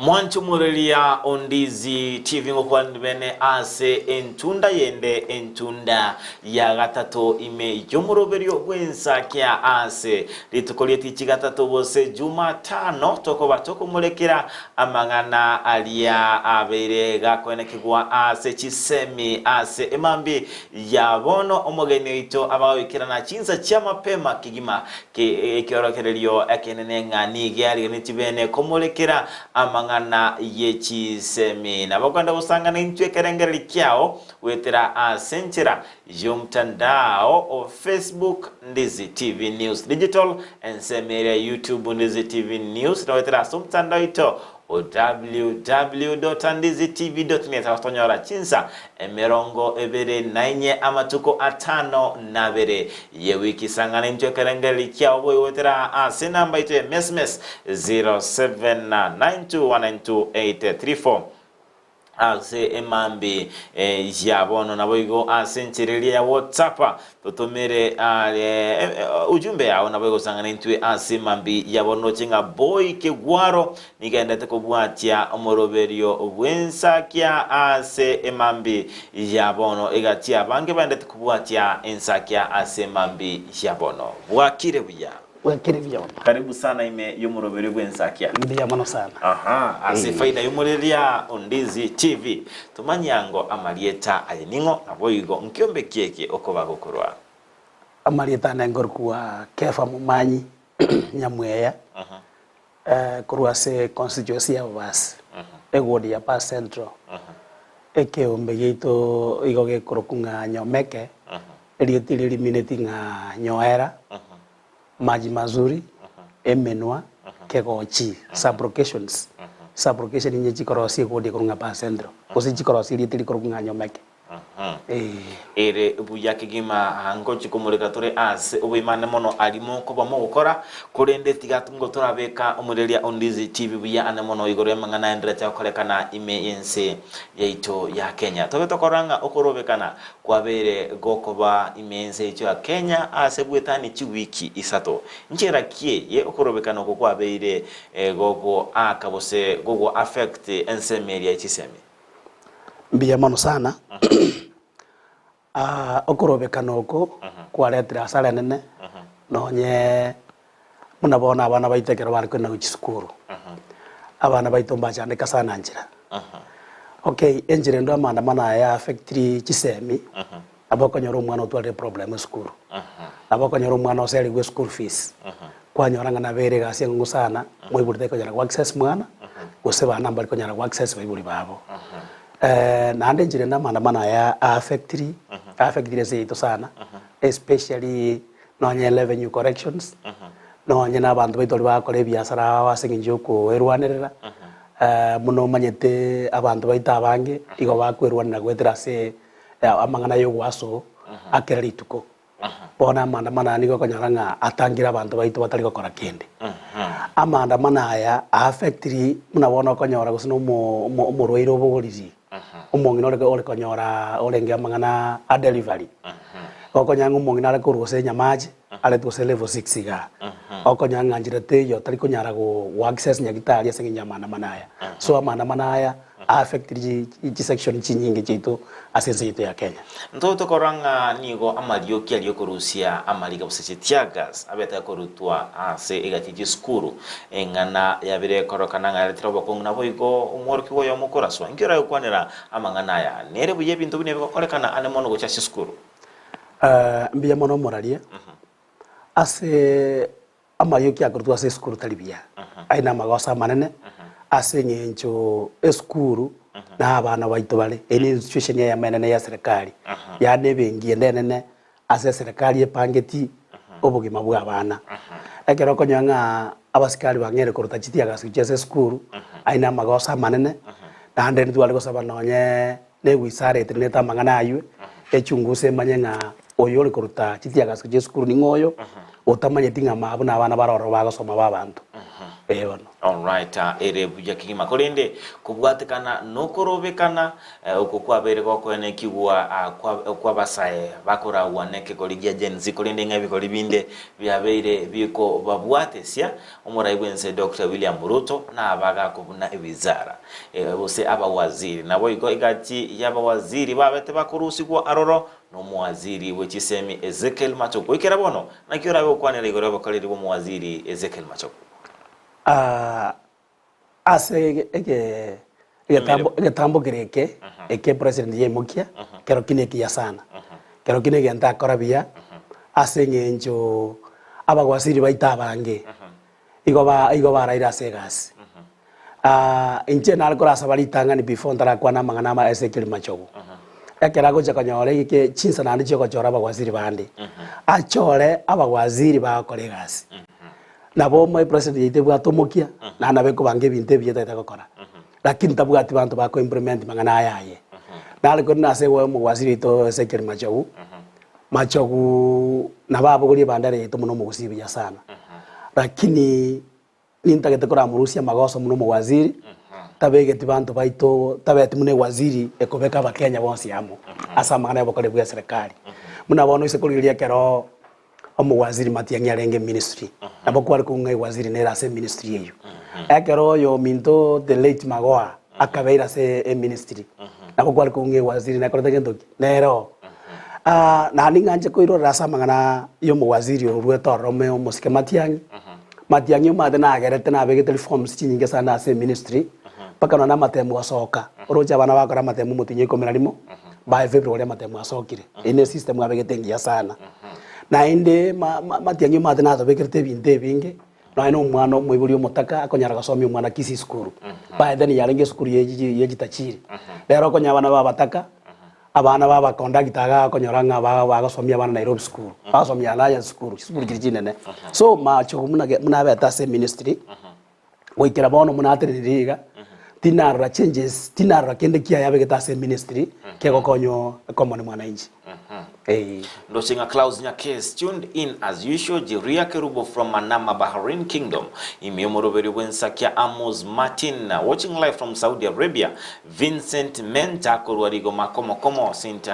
Mwanchumureria Ondizi TV ngokwanire bene ase entunda yende entunda ya gatato ime y'omoroberio bw'ensakia ase rituko ri'etichi gatato gose Jumatano tokoba tokomorekera amang'ana aria abeire gakoenekigwa ase chisemi ase emambi ya bono omogeni oito abagoikerana chinsa chia mapema kegima Ekiorokererio ekenene ng'a nigo arigenetie bene komorekera amang'ana ye chisemi. Nabo okwenda gosangana intwe ekerengererio kiao goetera ase enchera y'omtandao o Facebook Ndizi TV News Digital, ensemo eria YouTube Ndizi TV News, na goetera ase omtandao oito o www.ndizitv.net agotonyora chinsa emerongo ebere nainye amatuko atano nabere yewiki sang'ana intwe ekerengererio kiao boigo goetera ase enamba yaito ya msms 0792192834 ase emambi ya bono naboigo ase enchera eria ya WhatsApp Totomere are ujumbe yao nabo egosang'ana intwe ase mambia yabo ndoche ng'a boy kegwaro nigendete kobwatia omoroberio bw'ensakia ase emambi ya bono egati abange baendete kobwatia ensakia ase emambi ya bono. Bwakire buya. Bwakire buya mono. Karibu sana ime y'omoroberio bw'ensakia. Mbuya mono sana. Aha, ase efaida y'omoreria Ondizi TV, tomanye ango amarieta aye ning'o, naboigo nkiombe ki eke okoba gokorwa. Amarieta ane nkorokwa Kefa Momanyi Nyamweya, korwa ase constituency ya Bobasi, eward ya Bas Central. Ekeombe giaito igo gekorokwa ng'a Nyomeke, erieta erio rimineti ng'a nyoera. Maji mazuri, emenwa, kegochi, sublocations, sublocation inye chikorosia egodi ekorwa ng'a Bar Central, gose chikorosia erieta rikorokwa ng'a Nyomeke. Eeh. Ere buya kegima ngochia komoreka tore ase oboimane mono aria mokoba mogokora, korende tiga ngo torabeka omoreria o Ndizi TV buya ane mono igoro y'amang'ana aenderete gokorekana ime y'ense yaito ya Kenya. Tobe tokorora ng'a okorobekana Kwabeire gokoba ime y'ense yaito ya Kenya ase bwetani chiwiki isato. Nchera ki eye okorobekana oko kwabeire gogoaka gose gogo affect ensemo eria ye chisemi? Mbuya mono sana. Okorobekana oko kwaretire hasara enene nonye buna bono abana baito ekero bare kogenda gochia chisukuru, abana baito mbachandeka sana nchera. Okay, enchera ende amaandamano aya ya affectiri chisemi, nabo okonyora omwana otwarire problem esukuru, nabo okonyora omwana oserigwe eschool fees, kwanyora ng'a nabo ere egasi engong'u sana, moibori takonyara go access mwana, gose bana mbari konyara go access baibori babo. Naende enchera ende amaandamano aya a affectiri, a affectiri ense yaito sana, especially Nonye revenue corrections, nonye na abanto baito baria bagokora ebiasara ao ase eng'encho ya okoerwanerera, buna omanyete abanto baito abange igo bakwerwanera goetera ase amang'ana ya ogoaso a kera rituko. Bono amaandamano aya nigo okonyora ng'a atangire abanto baito batari gokora kende. Amaandamano aya a affectiri buna bono okonyora gose na omo omo omorwaire obogoriri, omong'ina ore ore konyora orenge amang'ana a delivery, okonyora ng'a omong'ina are korwa gose Nyamache, arete gose level six igaa, okonyora ng'a nchera teiyo tari konyara go go access nyagitari ase eng'encho ya amaandamano aya. So amaandamano aya a affectiri chi chisection chinyinge chiaito ase ense yaito ya Kenya. Ntobwate tokorora ng'a nigo amarioki aria okorusia amariga gose chi teargas abete akorutwa ase egati ye chisukuru, eng'ana yabire ekorokana ng'a yaretire obokong'u naboigo omworokigwa oyomo okoraswa. Inki oragokwanera amang'ana aya? Nere buya ebinto buna ebi gokorekana ande mono gochia ase chisukuru? Mbuya mono omoraria, ase amarioki akorutwa ase esukuru tari buya, aye namagoso amanene ase eng'encho esukuru na abana baito bare, eye ne institution eyemo enene ya serikali, yaani ebenki ende enene ase eserekari epangeti obogima bwa abana. Ekero okonyora ng'a abasikari bang'eire koruta chiteargas gochia ase esukuru, ayio na amagoso amanene, naende ntware gosaba nonye na ewizara etenenete amang'ana aywo, echunguse emanye ng'a oyo ore koruta chiteargas gochia esukuru ning'o oyo, otamanyeti ng'a mabuna abana bare ororo bagosoma ba abanto. Ee bono. Alright, ere buya kegima. Korende kobwatekana nokorobekana okwo kwabeire gokoenekigwa kw'abasae bakoragwa nekegori gia Gen Z, korende ng'a ebigori binde biabeire bikobabwatesia, omorai bw'ense Doctor William Ruto nabagakobuna ewizara gose abawaziri. Naboigo egati y'abawaziri babete bakorusigwa aroro Nomowaziri bwe chisemi Ezekiel Machogu. Goikera bono, naki orabe gokwanera igoro y'obokoreri bw'omowaziri Ezekiel Machogu? Aa, ase ege egetambo egetambo kere eke, eke president yaimokia, kero ki nekiya sana. Kero ki negento akora buya, ase eng'encho abagwasiri baito abange, igo ba igo baraire ase egasi. Inche nare korasaba ritang'ani before ntarakwana amang'ana ama Ezekiel Machogu. Ekero agocha konyora egeke chinsa naende chiogochora abawaziri bande, achore abawaziri bagokora egasi. Nabo omoe president yaito ebwate omokia, naende nabo ekobanga ebinto ebiya etagete gokora. Lakini tabwati banto bako implement mang'ana aya aye. Nare korende ase igo omowaziri oito Ezekiel Machogu, Machogu nabo abogorie ebandera yaito buna omogusii buya sana. Lakini Nintagete koramorusie amagoso buna omowaziri, tabegeti banto baito, tabeti buna ewaziri ekobeka abakenya bonsi amo ase amang'ana y'obokori bw'eserekari. Buna bono ase korigereria ekero omowaziri Matiang'i arenge eministry, nabo kware kong'a ng'a ewaziri nere ase eministry eyio. Ekero oyo ominto the late Magoha akabeire ase eministry, nabo kware kong'a ng'a ewaziri nekorete gento ki? Nere oo. Naende ng'anche koirorera ase amang'ana y'omowaziri oruete ororo omosike Matiang'i, Matiang'i omanyete nagerete nabegete reforms chinyinge sana ase eministry, mpaka nonye amatemo gosoka, oroche abana bagokora amatemo omotienyi o ikomi na rimo, by February amatemo asokire. Eyio ne system abegete engiya sana. Naende ma- ma- Matiang'i omanyete natobekerete ebinto ebinge, nonye na omwana omoibori omotaka akonyara gosomia omwana Kisii school, by then yarenge esukuru ye chi ye chitachiri. Rero okonyora abana ba abataka, Abana b'abakondakta iga bakonyora ng'a bagosomia abana Nairobi school, bagosomia Alliance school, chisukuru chiria chinene. So machogu buna buna abete ase eministry, goikera bono buna atenenire iga, tinarora changes, tinarora kende kiaye abegete ase eministry kegokonya ecommon mwananchi. Eeh. Ndoche ng'a Klaus Nyakes tuned in as usual, Jeria Kerubo from Manama Bahrain Kingdom, ime omoroberio bw'ensakia Amos Martin watching live from Saudi Arabia, Vincent Menta korwa rigoma komo komo St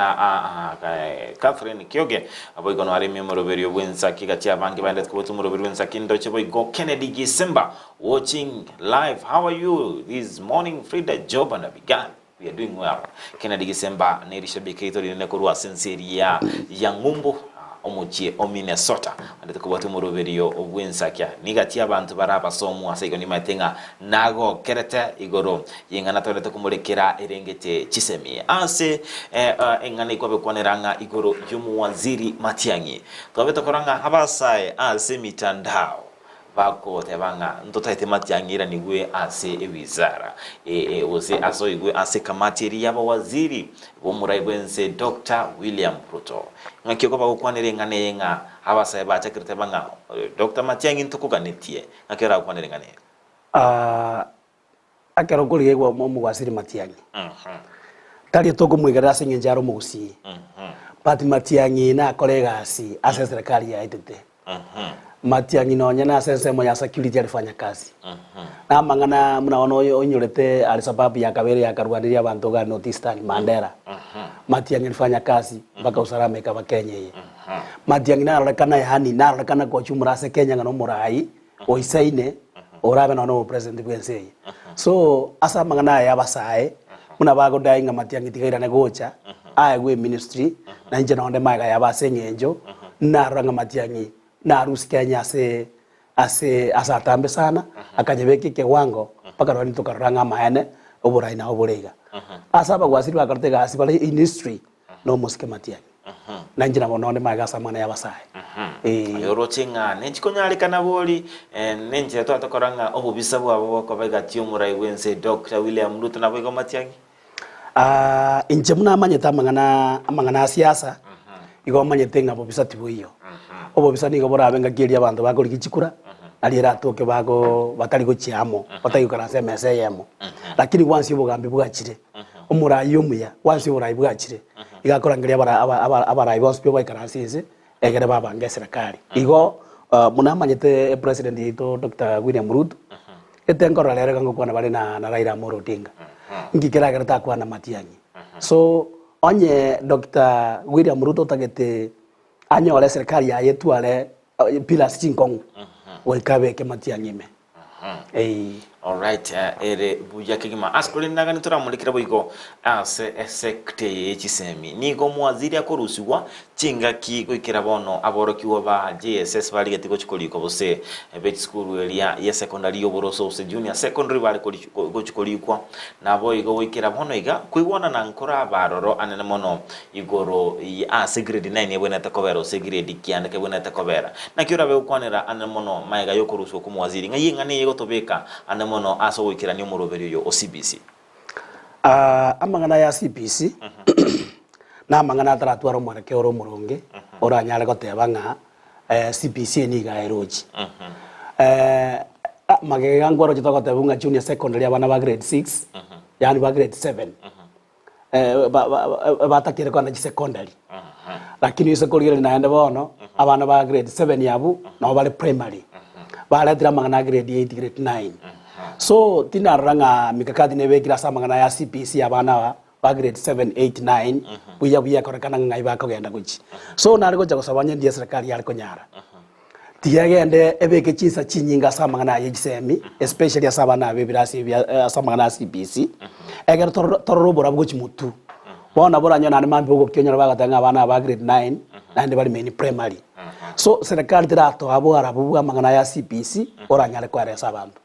Catherine Kioge boigo noaremie omoroberio bw'ensaki gati abange baendete kobwata omoroberio bw'ensaki ndoche boigo Kennedy Gisimba watching live how are you this morning Frida Job and Abigail we are doing well Kennedy Gisimba nerishabiki rito rinene korwa ase ense eria ya ng'umbu Omochie o Minnesota, onde tokobwati omoroberio bw'ensakia. Nigati abanto bare abasomu ase igo nimaete ng'a nagokerete igoro y'eng'ana togwenerete komorekera erengete chisemi. Ase eng'ana ekwabekwanera ng'a igoro y'omowaziri Matiang'i, twabe tokora ng'a abasae ase emitandao Bagoteba ng'a ntotaete matiang'i iranigwe ase ewizara eye gose asoigwe ase ekamati eria y'abawaziri b'omorai bw'ense Doctor William Ruto. Ng'aki oko bagokwanera eng'ana eye ng'a abasae bachakire goteba ng'a Doctor Matiang'i ntokoganetie? Ng'aki oragokwanere eng'ana eye? Ekero okorigia omowaziri Matiang'i, tari tokomoigerera ase eng'encho are omogusii, but Matiang'i nakore egasi ase eserekari yaetete. Matiang'i nonye nase ensemo ya security alifanya kazi. Na amang'ana buna bono oinyorete Al-Shabaab yakabeire yakarwanirie abanto iga North Eastern, Mandera. Matiang'i alifanya kazi mpaka usalama ekaba Kenya eye. Matiang'i narorekana yaani narorekana kochumura ase Kenya ng'a nomorai, oisaine orabe nonya nobopresident bw'ense eye. So ase amang'ana aya y'abasae buna bagodai ng'a Matiang'i tiga airane gocha aegwe eministry na inche nonde magega yabo ase eng'encho narora ng'a Matiang'i narusie Kenya ase ase ase atambe sana akanyebeka ekewango mpaka nonye tokarora ng'a amaene oborai nabo bore iga. Ase abagwasiri bakorete egasi bare in history nomosike Matiang'i. Na inche nabo nonde magega ase amang'ana y'abasae. Ee. Aye oroche ng'a nenchikonyarekana bori, nenchera twatokora ng'a obobisa bwabo bokoba egati y'omorai bw'ense Doctor William Ruto naboigo Matiang'i? Ah, inche buna amanyete amang'ana amang'ana a siasa, igo manyete ng'a bobisa tiboiyo. Obobisa nigo borabe ngaki eria abanto bakorigia chikura, nario eratoke bago batari gochia amo, batari goikaransa emesa eyemo. Lakini gwansi obogambi bwachire, omorai omuya, gwansi oborai bwachire, iga akorangeria abara aba aba abarai bonsi pi obaikaranse inse, egere babange eserekari. Igo, buna amanyete epresident yaito Doctor William Ruto. Gete nkorora rero iga ngokwana bare na na Raila Amolo Odinga. Nki keragere takwana Matiang'i? So, onye Doctor William Ruto otagete anyore eserekari yaye etware pillars chinkong'u, goika abeke Matiang'i ime. Eeh. Alright, ere buya kegima. Ase korende nagani toramorekere boigo ase esecta eye ye chisemi. Nigo omwaziri akorusigwa chingaki goikera bono aborokigwa ba JSS barigeti gochi korikwa gose be chisukuru eria ye secondary y'oboroso gose junior secondary bare gochi korikwa. Naboigo goikera bono iga koigwanana nkoraba aroro anene mono igoro ase grade 9 ebwenerete kobera gose grade kianda kebwenerete kobera. Naki orabe gokwanera ande mono magega y'okorusigwa kw'omowaziri ng'a y'eng'ana eye egotobeka ande mono ase ogoikerania omoroberio oyo o CBC? Amang'ana aya CBC namang'ana ataratware omworokia ore omoronge oranyare goteba ng'a CBC eye nigo aerochi. Magega iga nkwaroche togoteba ng'a junior secondary abana ba grade 6 yaani ba grade 7 batakeire kogenda chisecondary, lakini ase korigereria naende bono, abana ba grade 7 abwo nabo bare primary, baretire amang'ana a grade 8, grade 9. So tinarora ng'a mikakati nebekire ase amang'ana aya CBC abana aba ba grade 7, 8, 9 buya buya ekorekana ng'a ng'ai bakogenda gochia. So nare gocha gosaba onye ndiye eserekari yare konyara. Tiga egende ebeke chinsa chinyinge ase amang'ana aye chisemi, especially ase abana aba ebirasi ebi ase amang'ana a CBC, ekero tororo torore oborabu gochia motwe. Bono nabo oranyore naende mambia ogokia onyore bagoteba ng'a abana aba ba grade 9, naende bare main primary. So serikali teratoa borabu bwa amang'ana aya CBC, oranyare koeresa abanto.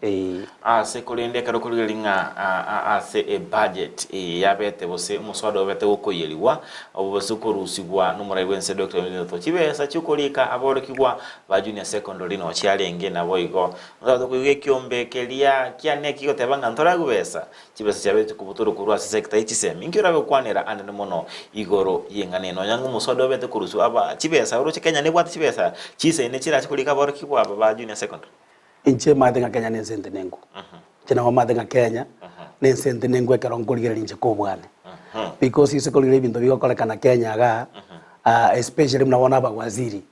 Eeh. Ase korende ekero okorigereria ng'a ase ebudget eye yabete gose omoswada obete gokoiyerigwa, gose korusigwa nomorai bwense Doctor William Ruto, chibesa chi'okorika aborokigwa ba junior secondary noo chiarenge naboigo ntotaete koigwa ekiombe keria kiane kigoteba ng'a ntoraegwe besa, chibesa chiabete chikobutorwa korwa ase sector ye chisemi. Inki orabe gokwanera anene mono igoro y'eng'ana eye nonya ng'a omoswada obete korusiwa aba chibesa oroche Kenya nebwate chibesa chisaine chirache korika aborokigwa aba ba junior secondary? Inche maate ng'a Kenya nense entenenku. Inche nabo maate ng'a Kenya nense entenenku ekero nkorigereria inche kobwane. Because ase korigereria ebinto bigokorekana Kenya igaa, especially buna bono abawaziri,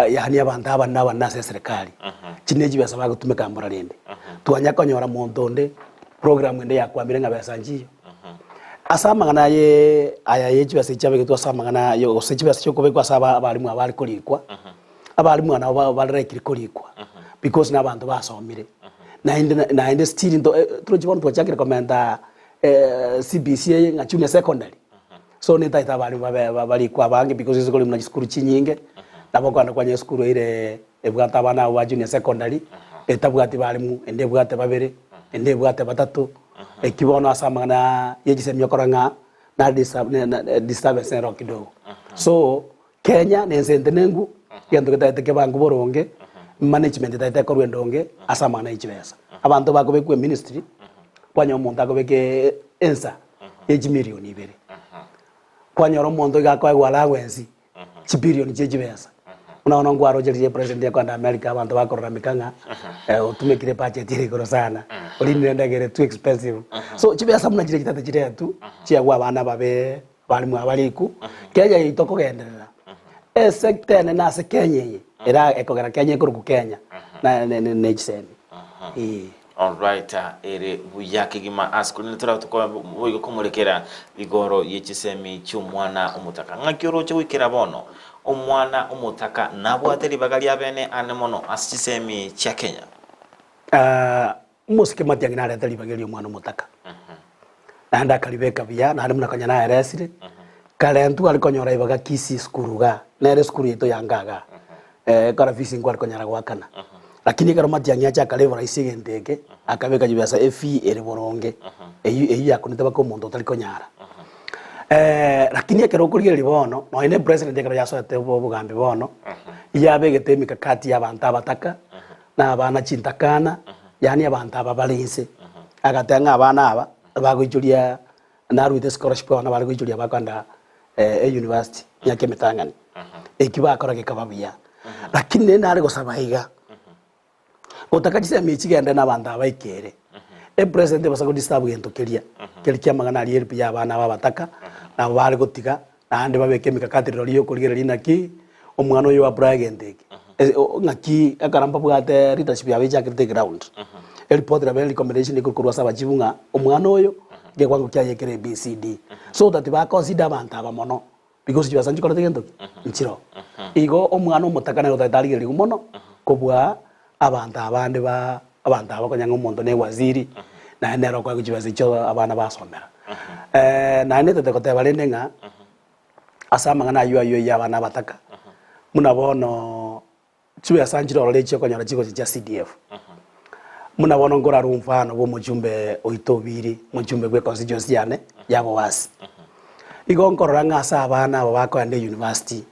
yaani abanto abanene abanene ase eserekari, chinde chibesa bagotumeka mbora rende. Twanya konyora monto onde, program ende yakwamire ng'a besa nchiyo. Ase amang'ana aye aya ye chibesa echi chiabegetwe ase amang'ana aye gose chibesa chiokobekwa ase aba abalimu aba bare korikwa, Abalimu aba nabo barekire korikwa because nabanto basomire naende naende still nto torochi bono twachakire komenta CBC eye ng'a junior secondary so netaete abalimu babe barikwe abange because ase kore buna chisukuru chinyinge nabo okogenda kwanyora esukuru eire ebwate abana abwo ba junior secondary etabwati balimu ende ebwate babere ende ebwate batato eki bono ase amang'ana ya chisemi okora ng'a na disturbance nero kidogo so Kenya nense entenenku, egento getaete kebangu boronge, management etaete ekorwa endonge ase amang'ana ye chibesa. Abanto bakobekwa eministry, kwanyora omonto akobeka ensa ye chimilion ibere. Kwanyora omonto iga akoegwa allowance chibilion chie chibesa. Buna bono nkwaroche riria epresident akoenda America abanto bakororameka ng'a otumekire ebudget ere igoro sana, orinire endagera ere too expensive. So chibesa buna chiria chitaete chiretwe, chiaegwe abana babe Barimo abariku, Kenya yaito kogenderera. Esecta enene ase Kenya eye era ekogera Kenya ekorokwa Kenya na ne chisemi. Ee. Alright, ere buya kegima ase korende torabe tokoboigo komorekera igoro ye chisemi chi'omwana omotaka. Ng'aki oroche goikera bono? Omwana omotaka nabwate ribaga ria bene ane mono ase chisemi chia Kenya. Omosike Matiang'i narete ribaga erio omwana omotaka, naende akaribeka buya, naende buna konya naeresire, kare intwe are konyora ribaga Kisii sukuru igaa, nere esukuru yaito ya nka igaa, ekero fees nkware konyara goakana. Lakini ekero Matiang'i acha akareveraisia egento eke, akabeka chibesa efee ere boronge, eywo eywo yakunete mpaka omonto otari konyara. Lakini ekero okorigereria bono, nonye na epresident ekero yasoete obogambi bono, yabegete emikakati ya abanto abataka, na abana chintakana, yaani abanto aba bare inse. Agateba ng'a abana aba bagoichoria naruete scholarship abana bare goichoria bakoenda e university miaka emetang'ani. Ekio bakora gekaba buya. Lakini naende nare gosaba iga, gotaka chisemi echi chigende na abanto aba baikere, epresident ebasa godisturb gento keria, keria kia amang'ana aria help ya abana aba abataka, nabo bare gotiga, naende babeke emikakati rirorio yokorigereria naki, omwana oyo oapply egento eke. Ng'aki ekero mbabwate leadership yabo echakerete eground, eripoti nabo ere recommendation ekorwa ase abachifu ng'a omwana oyo ekewango kiaye ekere ABCD. So that ba consider abanto aba mono because chibesa nchikorete gento ki? Nchiroo. Igo omwana omotaka nere otagete arigererigwe mono kobua abanto abande ba abanto aba konya ng'a omonto ne ewaziri naende nere okoegwa chibesa echio abana basomera. Naende ntete goteba rende ng'a ase amang'ana ayio ayio ayio abana abataka, buna bono chibesa nchire ororo echi okonyora chigocha chia CDF. Buna bono nkorarwe omfano bwa omochumbe oito Obiri, omochumbe bwe constituency yane ya Bobasi. Igo nkorora ng'a ase abana aba bakoenda euniversity,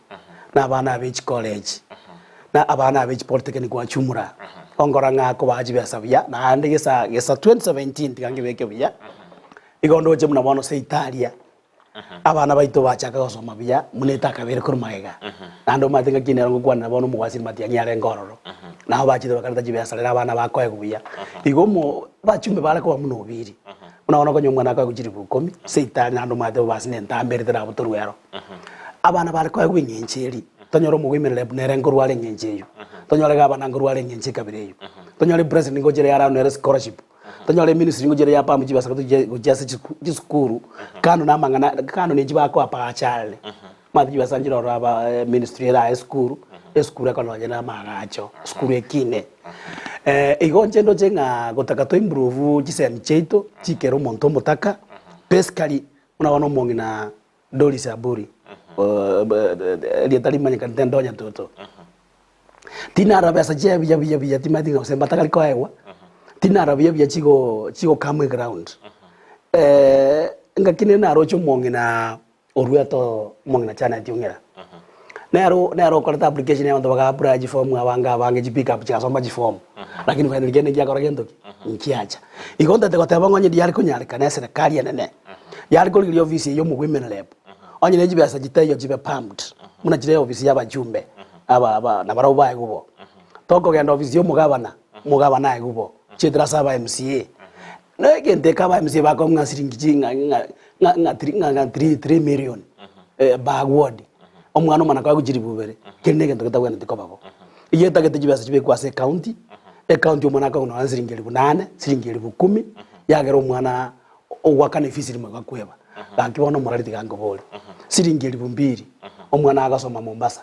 na abana aba echicollege, na abana aba echipolytechnic gwachumura, igo nkorora ng'a akobaa chibesa buya, naende gesa gesa 2017 tiga nkebeke buya, igo ndoche buna bono seitaria. Abana baito bachaka gosoma buya buna etakabeire korwa magega, naende omanyete ng'aki nero ngokwanera bono omogwasiri matiang'i arenge ororo. Nabo bachete bakareta chibesa rero abana bakoegwa buya. Igo omo bachumbe bare koba buna obiri. Buna bono okonya omwana akoegwa chilifu ikomi, seitari naende omanyete bobasi na entambe ere terabutorwe ero. Abana bare koegwa eng'encho eria, tonyore omogoimerera nere nkorwa are eng'encho eywo, tonyore gavana nkorwa are eng'encho ekabira eywo, tonyore president ngocha ere ararwe nere scholarship. Tonyore eministry ngochia ere ya pump chibesa gochia gochia ase chiku chisukuru, kando na amang'ana kando na echi bakoapa achare. Omanyete chibesa nchire ororo aba ministry ere aye esukuru, esukuru ekonyora na amaagacho, esukuru ekine. Igo inche ndoche ng'a gotaka to improve chisemi chiaito, chikere omonto omotaka, basically buna bono omong'ina Doris Aburi, erieta rimanyekanete Ndonya Toto. Tinarora besa chiaye buya buya buya timanyeti ng'a gose mbatagari koegwa, tinarora buya buya chigo chigokama eground. Engaki nere naroche omong'ina oruete oo omong'ina Janet Ong'era, nere nere okorete application abanto baga apply chiform abange abange chipick up chigasomba chiform, lakini finally kende nkiakora gento ki? Nkiacha. Igo ntagete goteba ng'a onye riare konyarekana eserekari enene, yare korigereria ofisi eye omogwemene rep, onye ne chibesa chitaiyo chibe pumped, buna chire ofisi ya abachumbe, aba aba nabarabwo baegwe bo. Tokogenda ofisi ya omogabana, omogabana aegwe bo, chietera ase aba MCA. Na egento eke aba MCA bakoa ng'a siringi chi ng'a ng'a ng'a ng'a three ng'a ng'a three three million per ward, omwana omana koegwa chilifu ibere, keria na egento getabwenereti koba bo. Eyio etagete chibesa chibekwe ase ecounty, ecounty omwana akoegwa nonya siringi elifu nane, siringi elifu kumi, yagera omwana ogoakana efisi rimo iga kweba. Gaki bono omorari tiga nkobore, siringi elifu mbiri, omwana agosoma Mombasa,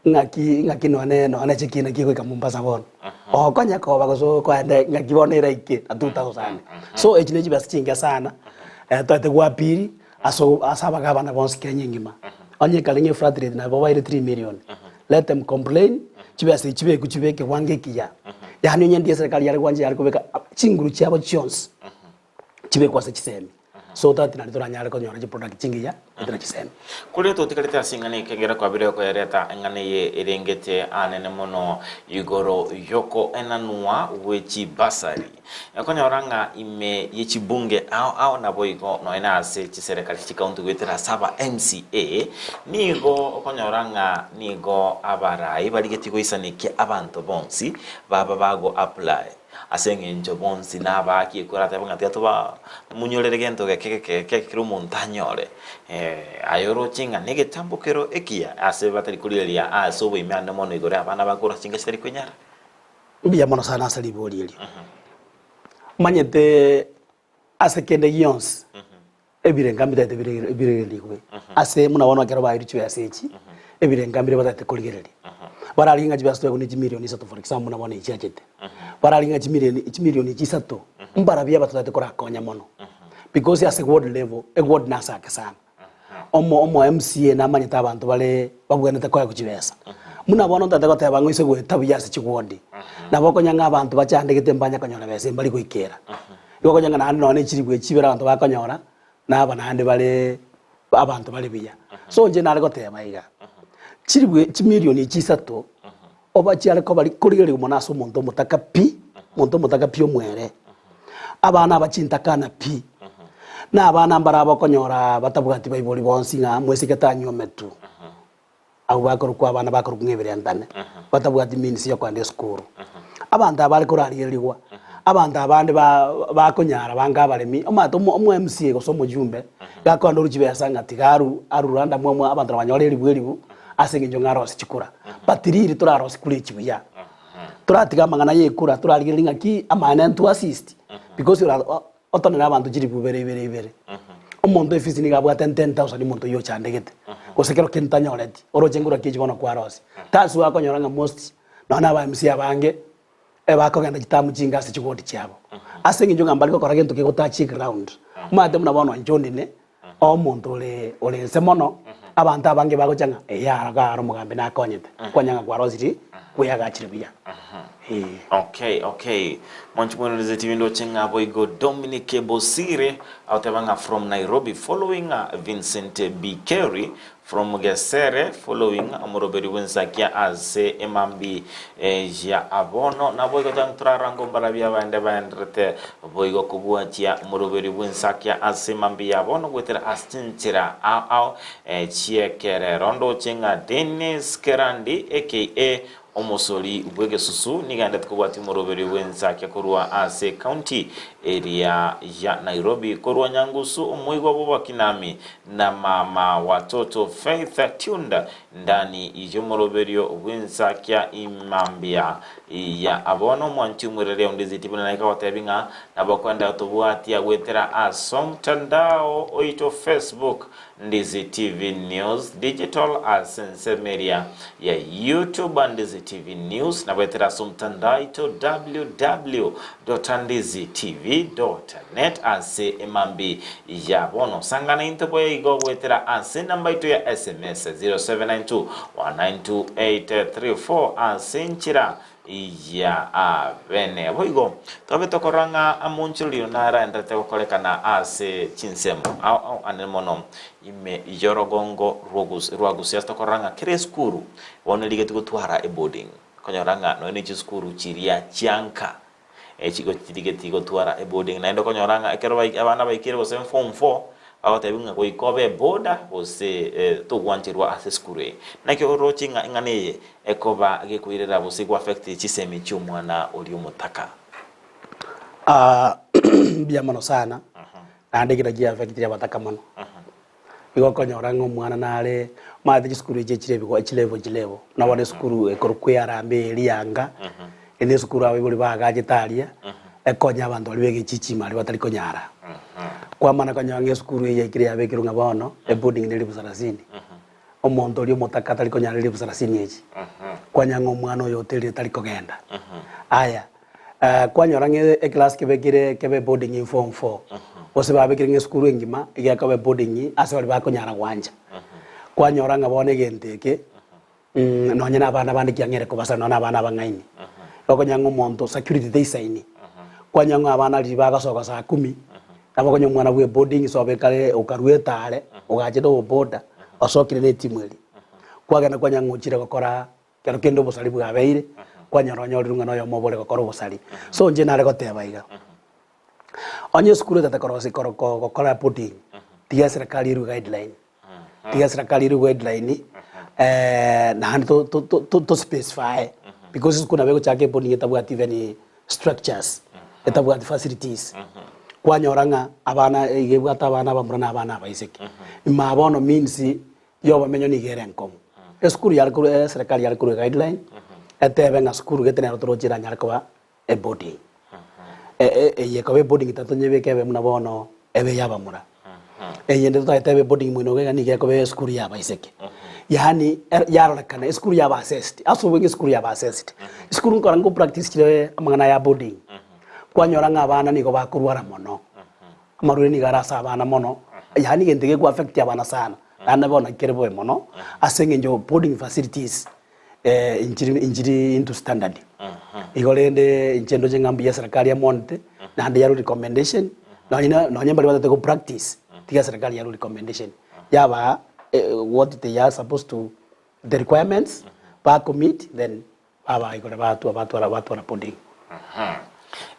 ng'aki ng'aki nonye nonye chekina kegoika Mombasa bono, okonya koba gose okoenda ng'aki bono eraike na 2000. So echi ne chibesa chinke sana, toete goappeal ase ase abagabana bonsi Kenya engima, onye ekare ng'a eflat rate nabo baire 3 million, let them complain, chibesa echi chibekwe chibe ekewango ekiya, yaani onye ndiye eserekari yare gwancha yare kobeka chinguru chiabo chionsi. chibekwe ase chisemi, so that nario toranyare konyora chiproduct chingiya goetera chisemi. Korende totigarete ase eng'ana eke ekero kwabire koyereta eng'ana eye erengete aanene mono igoro y'okoenanwa gwe chibasari. Okonyora ng'a ime ye chibunge ao ao naboigo nonya na ase chiserekari chikaunti goetera ase aba MCA, nigo okonyora ng'a nigo abarai barigetie goisanekia abanto bonsi baba bago apply. Ase engencho bonsi nabaaki ekwe aratebe ng'a tiga tobamunyorere gento geke geke geke kera omonto anyore. Aye oroche ng'a negetambo kero ekiya ase batari korigereria ase oboime ande mono igoro y'abana bakore ase chinka chitari kwenyara. Mbuya mono sana ase ribori erio. Omanyete ase kende gionsi ebirenga mbitaete biregererigwe ase buna bono ekero baeirwe chibesa echi, ebirenga mbire bataete korigereria. Bararigie ng'a chibesa twegwe ne chimilioni isato for example buna bono echi chiachete, bararigie ng'a chimilioni chimilioni echi isato, mbarabwo aba totaete korakonya mono because ase ward level, eward nase ake sana. Omo omo MCA namanyete abanto bare babwenerete koegwa chibesa. Buna bono ntaete goteba ng'a oise goeta buya ase chiward, nabo okonya ng'a abanto bachandegete mbanya konyora besa mbari goikera. Igo okonya ng'a naende nonye ne chilifu echi chibere abanto bakonyora, naba naende bare abanto bare buya. So inche nare goteba iga, chilifu chimilioni echi isato, oba chiare koba korigerigwa mono ase omonto omotaka pi, omonto omotaka pi omwere, abana aba chintakana pi, na abana mbare abokonyora batabwati baibori bonsi ng'a moiseke tanywometwe, abwo bakorokwa abana bakorokwa ng'a ebirentane, batabwati means ya koenda esukuru. Abanto aba bare korarigererigwa, abanto abande ba bakonyara bange abaremi, omanyete omo omo MCA gose omojumbe, gakoenda orwe chibesa ng'a tiga aru arure ande amwe abanto nabanyore eribu eribu. Ase eng'encho ng'a arosie chikura. But riri torarosie kura echi buya, toratiga amang'ana ya ekura, torarigereria ng'aki amaene ntwo assist, because ora otonere abanto chilifu ibere ibere ibere. Omonto efisi nigo abwate 10,000 omonto oyio ochandegete, gose kero kende tanyoreti, oroche ngura ki echi bono kwarosia. That's why okonyora ng'a most, nonya na aba MC abange, ebakogenda chitamu chinge ase chiward chiabo. Ase eng'encho ng'a mbari gokora gento kegotachi eground. Omanyete buna bono inche ondine, omonto ore ore inse mono, abanto abange bagocha ng'a eeh aro iga aro omogambi nakonyete, kwanya ng'a kwarosirie kweyagachire buya. Eeh. Okay, okay. Mwanchi mwenoneze TV ndoche ng'a boigo Dominic Bosire agoteba ng'a from Nairobi following Vincent B. Kerry From Gesere following omoroberi bw'ensakia ase emambi ya abono. Naboigo toraranga ombarabia abande baenderete boigo kobwatia omoroberi bw'ensakia ase emambi ya bono goetera ase chinchera ao ao chi'ekerero. Ndoche ng'a Dennis Kerandi aka Omosori bw'egesusu nigo aendete kobwatia omoroberio bw'ensakia korwa ase ekaunti eria ya Nairobi. Korwa Nyangusu omoigwa bw'obokinami na mama watoto Faith Tunda ndani y'omoroberio bw'ensakia imambia ya abono omwanchi omwereria onde Ziti buna naika gotebi ng'a nabo kwenda tobwatia goetera ase omtandao oito Facebook Ndizi TV News Digital ase ensemo eria ya YouTube Ndizi TV News nabo etera ase omotandao aito www.ndizitv.net ase emambi ya bono. Sangana into boigo goetera ase enamba aito ya SMS 0792 192834 ase enchera ya abene. Boigo tobe tokorora ng'a amonchororino naraenderete gokorekana ase chinsemo ao ao anene mono ime y'orogongo rwa Gusii ase tokorora ng'a kera esukuru bono erigetie gotwara eboarding. Okonyora ng'a nonya ne chisukuru chiria chianka echigo chirigetie gotwara eboarding naende okonyora ng'a ekero abana baikire gose form four Bagotebiwa ng'a goika obe eboda gose togwancherwa ase esukuru eye. Naki oroche ng'a eng'ana eye ekoba gekoirera gose go affect chisemi chi'omwana oria omotaka? Mbuya mono sana, naende ekero gia affectire abataka mono. Igo okonyora ng'a omwana nare, omanyete chisukuru echi chire ebigo chilevel chilevel, buna bono esukuru ekorokwa eharambee eria anga, eye ne esukuru abaibori baagachete aria, ekonya abanto baria begechichima aria batari konyara. Kwamana konyora ng'a esukuru eye yaikire yabekirwe ng'a bono, eboarding ne elifu sarasini. Omonto oria omotaka tari konyara elifu sarasini echi. Kwanyora ng'a omwana oyo oterire tari kogenda. Aya, kwanyora ng'a eclass kebekire kebe boarding in form four, gose babekire ng'a esukuru engima iga ekoba eboarding ase baria bakonyara gwancha. Kwanyora ng'a bono egento eke, Nonye nabana bande kiang'eire kobasana nonye nabana abang'aini. Okonyora ng'a omonto security teisaini. Kwanyora ng'a abana riria bagasoka saa kumi, nabo okonyora omwana bwa eboarding sobo ekare okaruete are, ogachete oboboda, osokire na etimu eria. Kwagenda kwanyora ng'a ochire gokora kero kende obosari bwabeire, kwanyora onyorirwe ng'a noyomo obo ore gokora obosari. So inche nare goteba iga, onye esukuru etete korosia koro gokora boarding, tiga eserekari erue guideline. Tiga serikali ere guideline naende to to to to specify because esukuru nabo egochaka eboarding etabwati even structures, etabwati facilities, kwanyora ng'a abana iga ebwate abana abamura na abana abaiseke. Imaa bono means ya obomenyo nigo ere enkong'u. Esukuru yare korwa eserikali yare korwa eguideline, etebe ng'a sukuru gete nero toroche eranyare koba eboarding. Eye ekoba eboarding tatonyebeka ebe buna bono ebe ey'abamura. Eyende totagete ebe eboarding moino iga nigo ekoba esukuru y'abaiseke. Yaani yarorekana esukuru yaba assessed, ase obweng'e esukuru yaba assessed. Esukuru nkora ngo practice chire amang'ana ya boarding, kwanyora ng'a abana nigo bakorwara mono, amarwaire nigo are ase abana mono, yaani egento geko affect abana sana, naende bono kere bobe mono, ase eng'encho boarding facilities inchiri inchiri into standard. Igo rende inche ndoche ng'a mbuya eserekari emonte, naende yarwa recommendation, nonye na nonye mbaria batagete go practice, tiga eserekari yarwe recommendation, yabaa what they are supposed to, the requirements, ba commit then babaa igoro batwa batwara batwara boarding.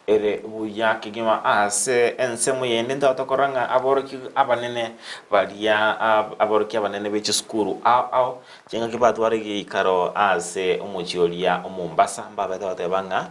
Ere buya kegima ase ensemo yende ntobwate korora ng'a aborokia abanene baria aborokia abanene be chisukuru ao ao chingaki batwara egeikaro ase omochie oria o Mombasa mbabete goteba ng'a.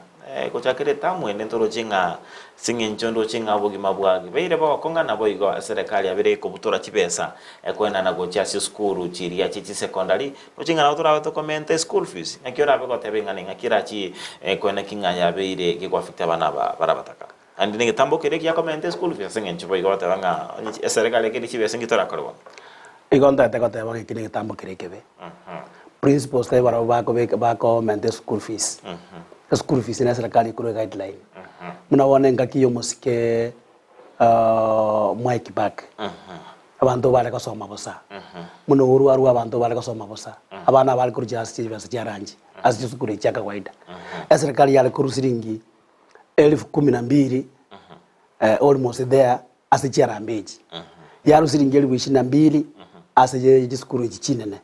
Gochakera etamu ende ntoroche ng'a ase eng'encho ndoche ng'a obogima bwabeire bogokong'a naboigo eserekari yabeire ekobutora chibesa ekoenana gochia ase esukuru chiria chie chisecondary ndoche ng'a nabo torabe tokomenta eschool fees naki orabe goteba ing'ana ing'aki erachi koeneki ng'a yabeire gegoaffect abana aba bare abataka. Naende negetambo keria giakomenta eschool fees ase eng'encho boigo goteba ng'a onye eserekari ekeire chibesa inki torakore bono. Igo ntagete goteba ng'a eki negetambo keria ekebe. Principals tari barabwo bakobeka bakomenta eschool fees. Eschool fees ne eserekari ekorwa eguideline. Buna bono engaki ya omosike Mwai Kibaki, abanto bare gosoma bosa, buna Uhuru arwe abanto bare gosoma bosa, abana bare korwa chiase chibesa chia lunch ase chisukuru echi chia kawaida. Eserekari yare korwa siringi elfu kumi na mbili almost there ase chiarambe echi, yarwa siringi elifu ishirini na mbili ase ye chisukuru echi chinene.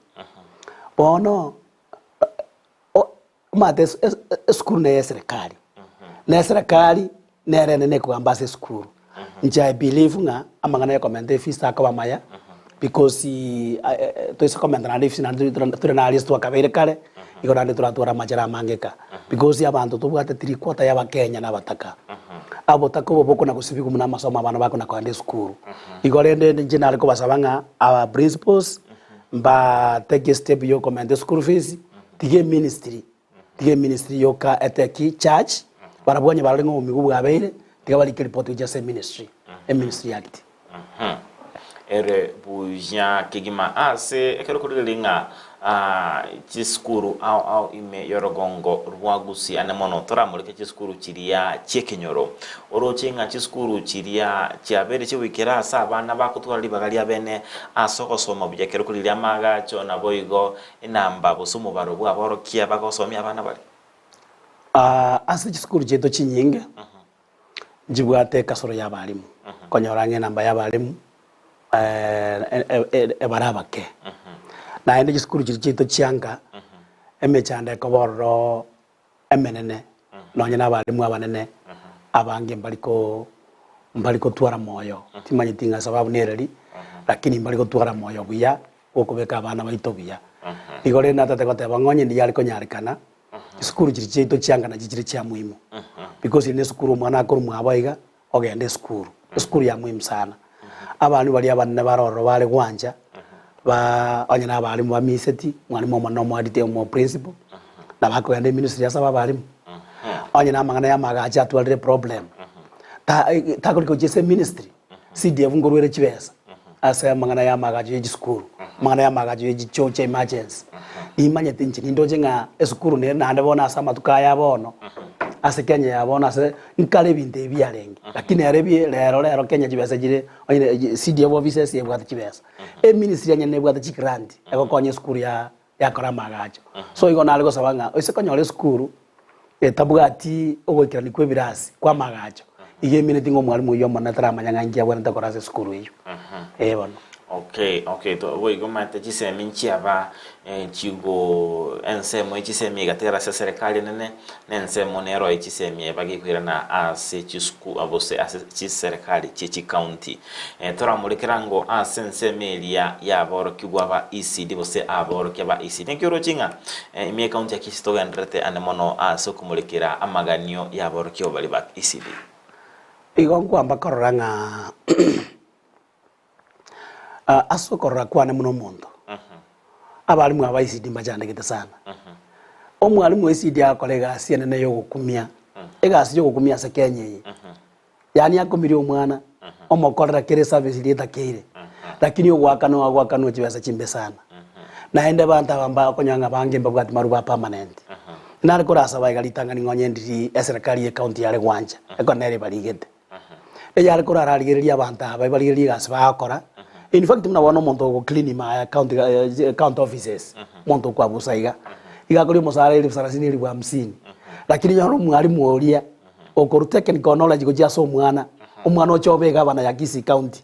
Bono omanyete es- es- esukuru neye eserekari, na eserekari nere enene ekogamba ase esukuru. Inche I believe ng'a amang'ana ya okomenta efees takoba amaya, because toise komenta naende efees naende tore nare ase twakabeire kare, igo naende toratware amachera amange ka. Because abanto tobwate three quarter ya abakenya na abataka. Abotaka obo bokona gosibigwa buna amasomo abana bakona kogenda esukuru. Igo rende inche nare kobasaba ng'a our principals mba take estep ya okomenta eschool fees, tiga eministry, tiga eministry yoka eteki charge, barabwo onye barore ng'a obomigo bwabeire, tiga barike eripoti gochia ase eministry, eministry act. Ere buya kegima ase ekero korigereria ng'a chisukuru ao ao ime y'orogongo rwa Gusii ane mono toramoreke chisukuru chiria chi'ekenyoro. Oroche ng'a chisukuru chiria chiabeire chigoikera ase abana bagotwara ribaga riabene ase ogosoma buya ekero korigereria amaagacho naboigo enamba gose omobaro bw'aborokia bagosomia abana baria. Ase chisukuru chiaito chinyinge, Nchibwate ekasoro y'abalimu, konyora ng'a enamba y'abalimu ebare abake. Naende chisukuru chiria chiaito chianga, emechando ekoba ororo emenene, nonye na abalimu abanene, abange mbari ko mbari kotwara moyo, timanyeti ng'a sababu nereri, lakini mbari gotwara moyo buya, bwokobeka abana baito buya. Igo rende natete goteba ng'a onye ndiyare konyarekana, Chisukuru chiria chiaito chianga nachio chire chia muhimu because eri nesukuru omwana akorwa mwabo iga ogenda esukuru, esukuru ya muhimu sana. Abana baria abanene bare ororo bare gwancha ba onye na abalimu bamiseti, mwalimu omonene omoadite omo principal, nabo akogenda eministry asabe abalimu. Onye na amang'ana ya amagacho atwarire problem, ta takorika gochia ase eministry, CDF nkorwere chibesa. Ase amang'ana y'amaagacho ye chisukuru, amang'ana y'amaagacho ye chichoo chia emergency, nimanyete inche nindoche ng'a esukuru nere naende bono ase amatuko aya bono, ase Kenya ya bono ase nkare ebinto ebi biarenge, lakini ere ebi rero rero Kenya chibesa chire onye CDF offices ebwate chibesa, eministry enyene nebwate chigrant egokonya esukuru ya yakora amaagacho. So igo nare gosaba ng'a ase konyora esukuru etabwati ogoikerania kwa ebirasi kwa amaagacho, igo emineti ng'a omwalimu oyio omonene taramanya ng'a inki abwenerete gokora ase esukuru eyio. Ee bono. Okay, okay, to boigo omanyete chisemi nchiaba chigo ensemo ye chisemi egatigara ase eserekari enene, na ensemo nero ye chisemi eba gekoirana ase chisuku gose ase chiserekari chie chicounty. Toramorekera ango ase ensemo eria y'aborokigwa ba ECD gose aborokia ba ECD. Naki oroche ng'a ime y'ecounty ya Kisii togendererete ande mono ase okomorekera amaganio y'aborokigwa baria ba ECD. Igo nkwamba korora ng'a ase okorora kwane buna omonto, abalimu aba ECD mbachandegete sana. Omwalimu o ECD agokora egasi enene ya ogokumia, egasi ya ogokumia ase Kenya eye. Yaani akomirie omwana, omokorera kera eservice eria etakeire, lakini ogoakanwa agoakanwa chibesa chimbe sana. Naende abanto aba mbakonyora ng'a abange mbabwati maruba a permanent. Nare korasaba iga ritang'ani ng'a onye ndiri eserekari ye county yare gwancha, ekero nere ebarigete. Eyare korararigereria abanto aba ebarigererie egasi bagokora, in fact buna bono omonto ogo clean ime aya county county offices, omonto okwabusa iga, iga akoria omosara elfu sarasini elfu hamsini, lakini onyore omwalimu oria. Okorwa technical knowledge gochia ase omwana, omwana oche obe egavana ya Kisii County,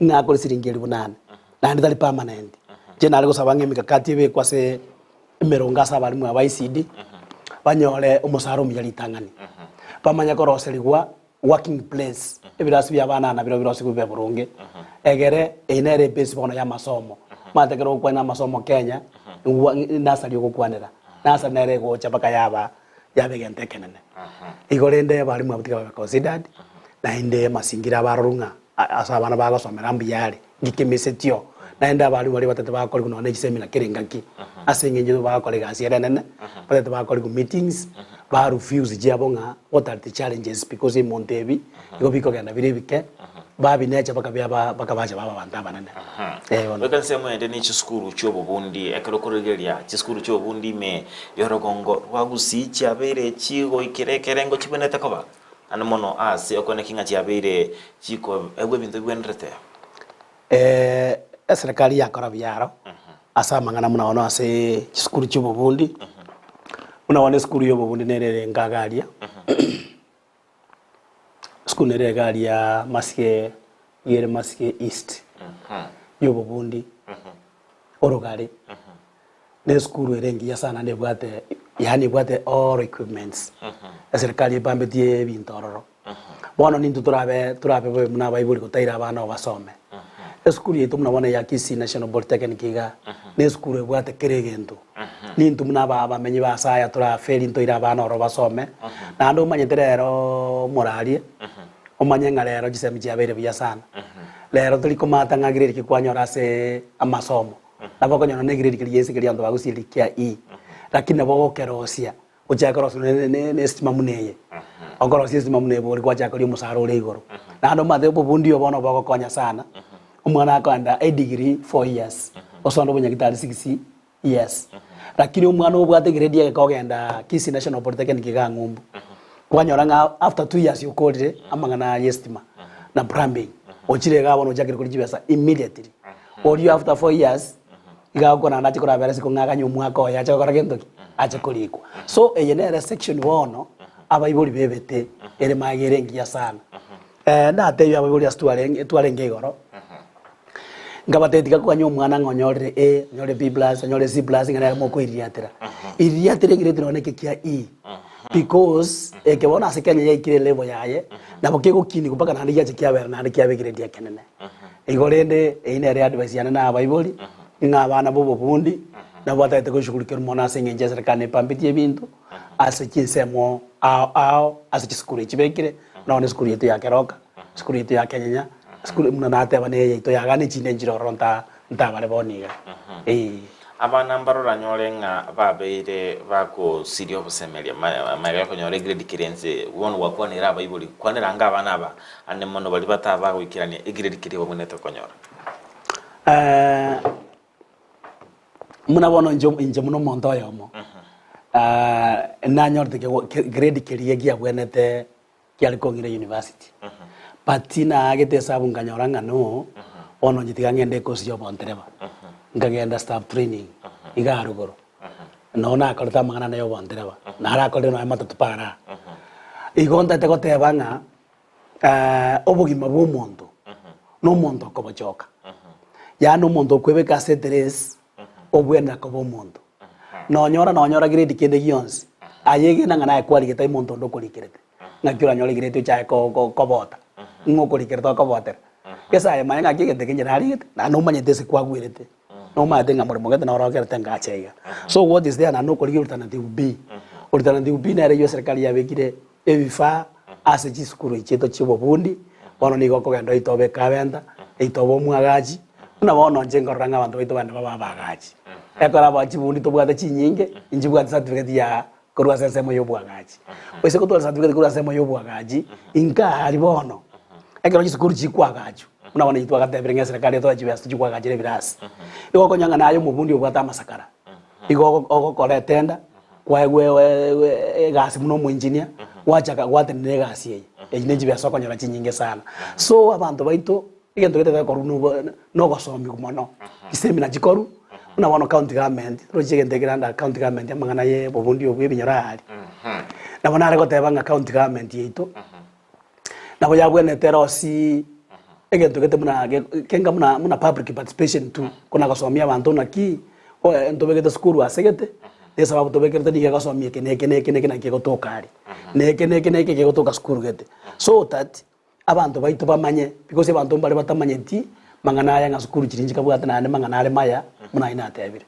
ng'a akore siringi elifu nane, naende tari permanent. Inche nare gosaba ng'a emikakati ebekwe ase emerongo ase abalimu aba ECD, banyore omosara omuya ritang'ani, bamanye koroserigwa working place, ebirasi bia abana nabirobio birosigwe bibe boronge, egere eye nere ebase bono ya amasomo. Omanyete ekero ogokwana amasomo Kenya, nursery ogokwanera, nursery nere egocha mpaka yaba. yaba egento ekenene. Igo rende abalimu abwo tiga babe considered, naende amasingira abarorwe ng'a ase abana bagosomera mbuya are, ngikemesetio. Naende abalimu baria batete bakorigwa nonya ne chiseminar kera engaki, ase eng'encho nigo bagokora egasi ere enene, batete bakorigwa meetings, ba reviews chiabo ng'a what are the challenges because emonto ebi, nigo bikogenda bire ebike, babinecha bakabia ba bakabacha baba abanto abanene. Eh bono. Goika ensemo ende ne chisukuru chi'obobundi, ekero okorigereria chisukuru chi'obobundi ime y'orogongo rwa Gusii chiabeire chigoikera ekerengo chibwenerete koba, naende mono ase okoeneki ng'a chiabeire chikoegwa ebinto bibwenerete. Eserekari yakora buya aro ase amang'ana buna bono ase chisukuru chi'obobundi, buna bono esukuru y'obobundi nere ere engaga aria. Esukuru nere iga aria Masige iga ere Masige East y'obobundi orogare na esukuru ere engiya sana naende ebwate yaani ebwate all equipments eserikari ebambetie ebinto ororo. Bono nintwe torabe torabe bobe buna abaibori gotaira abana oo basome. Esukuru yaito buna bono ya Kisii National Polytechnic iga na esukuru ebwate kera egento. Nintwe buna aba abamenyi ba ase aya toraferi ntoire abana oro basome, naende omanyete rero morarie, omanye ng'a rero chisemi chiabeire buya sana. Rero tori komata ng'a grade ki kwanyora ase amasomo, nabo okonyora ne grade keria gese keria abanto bagosiria kia E, lakini nabo ogokerosia, ochake korosia nonye ne ne estima buna eye, okorosia estima buna eye bori gwachaka koria omosara ore igoro. Naende omanyete obobundi obo bono bogokonya sana, omwana akoenda edegree 4 years, osonde obonyagitari 6 years. Lakini omwana obwate egrade egeka ogenda Kisii National Polytechnic igaa ng'umbu, kwanyora ng'a after 2 years okorire amang'ana ya estima na plumbing, ochire igaa bono ochakire koria chibesa immediately. Oria after 4 years, iga agokwana naende ache korabera isiko ng'a aganye omwaka oye ache gokora gento ki? Ache korikwa. So eye nere section bono abaibori bebete ere magega ere engiya sana. Natebia abaibori ase twarenge twarenge igoro, nkabatebia tiga koganya omwana ng'a onyorire A, onyore B plus, onyore C plus ng'a nere mokoiririatera. Iririatera egrade nonye eke kia E, because eke bono ase Kenya yaikire elevel yaye, nabo kegokinigwa mpaka naende giacha kiabera naende kiaba egrade ekenene. Igo rende eyio nere advice yane na abaibori, ng'a abana ba obobundi, nabo batagete goshughulikerwa mono ase eng'encho eserekari nepambetie ebinto, ase chinsemo ao ao, ase chisukuru echi chibekire, buna bono esukuru yaito ya Keroka, esukuru yaito ya Kenyenya, esukuru buna nateba neye yaito ya Gana echinde nchire ororo nta ntabare bono iga, eeh. Abana mbaroranyore ng'a babeire bagosiria obosemeria magega y'okonyora egrade kere ense. Bono gwakwanire abaibori, kwanera ange abana aba ande mono baria batabagoikerania egrade keria babwenerete konyora. Buna bono inche inche buna omonto oyomo, nanyorete kegwa grade keria kiabwenerete kiare kong'ira university, but naagete esabu nkanyora ng'a no, bono inche tiga ng'ende ecourse ya obontereba, nkagenda staff training iga arugoro, noo nakorete amang'ana ane ya obontereba, narakorire nonye matatu para. Igo ntagete goteba ng'a obogima bwa omonto, na omonto okobochoka, yaani omonto okwebeka ase eteresi, obwenera koba omonto. Nonyora nonyora grade kende gionsi, aye egena ng'a naye kwarigete aye monto onde okorikerete, ng'aki oranyore grade ochake ko- ko- kobota, ng'o okorikerete okobotera. Gese aye manya ng'aki egento eke inche narigete, naende nomanyete ase kwagwerete, nomanyete ng'a moremo gete noro okerete ngacha iga. So what is there naende okorigia alternative B, alternative B nere eywo eserekari yabekire ebifaa ase chisukuru echi chiaito chia obobundi, bono nigo okogenda oitobe ekabenta, oitobe omwagachi, buna bono inche nkorora ng'a abanto baito bande babe abaagachi. Ekero aba chibundi tobwate chinyinge, inchibwate certificate ya korwa ase ensemo ya obwagachi. Oise gotwara certificate korwa ase ensemo ya obwagachi, inka aria bono, ekero chisukuru chikwagachwa, buna bono intwe twagatebire ng'a eserekari etoe chibesa tochie koagachera ebirasi, igo okonyora ng'a naye omobundi obwate amasakara, igo ogo ogokora etender, Kwaegwa egasi buna omoengineer, gwachaka gwatenena egasi eye, echi ne chibesa okonyora chinyinge sana. So abanto baito, egento gete gekorwa nobo nogosomiwa mono, chiseminar chikorwa, buna bono county government, torochi egento ekere under county government amang'ana ya obobundi obwo ebinyoro aa aria. Nabo nare goteba ng'a county government yaito, nabo yabwenerete erosie egento gete buna kenga buna buna public participation tu, kona gosomia abanto naki ntobegete sukuru ase gete, na esababu tobekerete nigo egosomia eke na eke na eke na eke naki egotoka aria, na eke na eke na eke kegotoka sukuru gete. So that abanto baito bamanye because abanto mbare batamanyeti mang'ana aya ng'a sukuru chiria nchikabwate naende mang'ana are maya buna ayio natebire,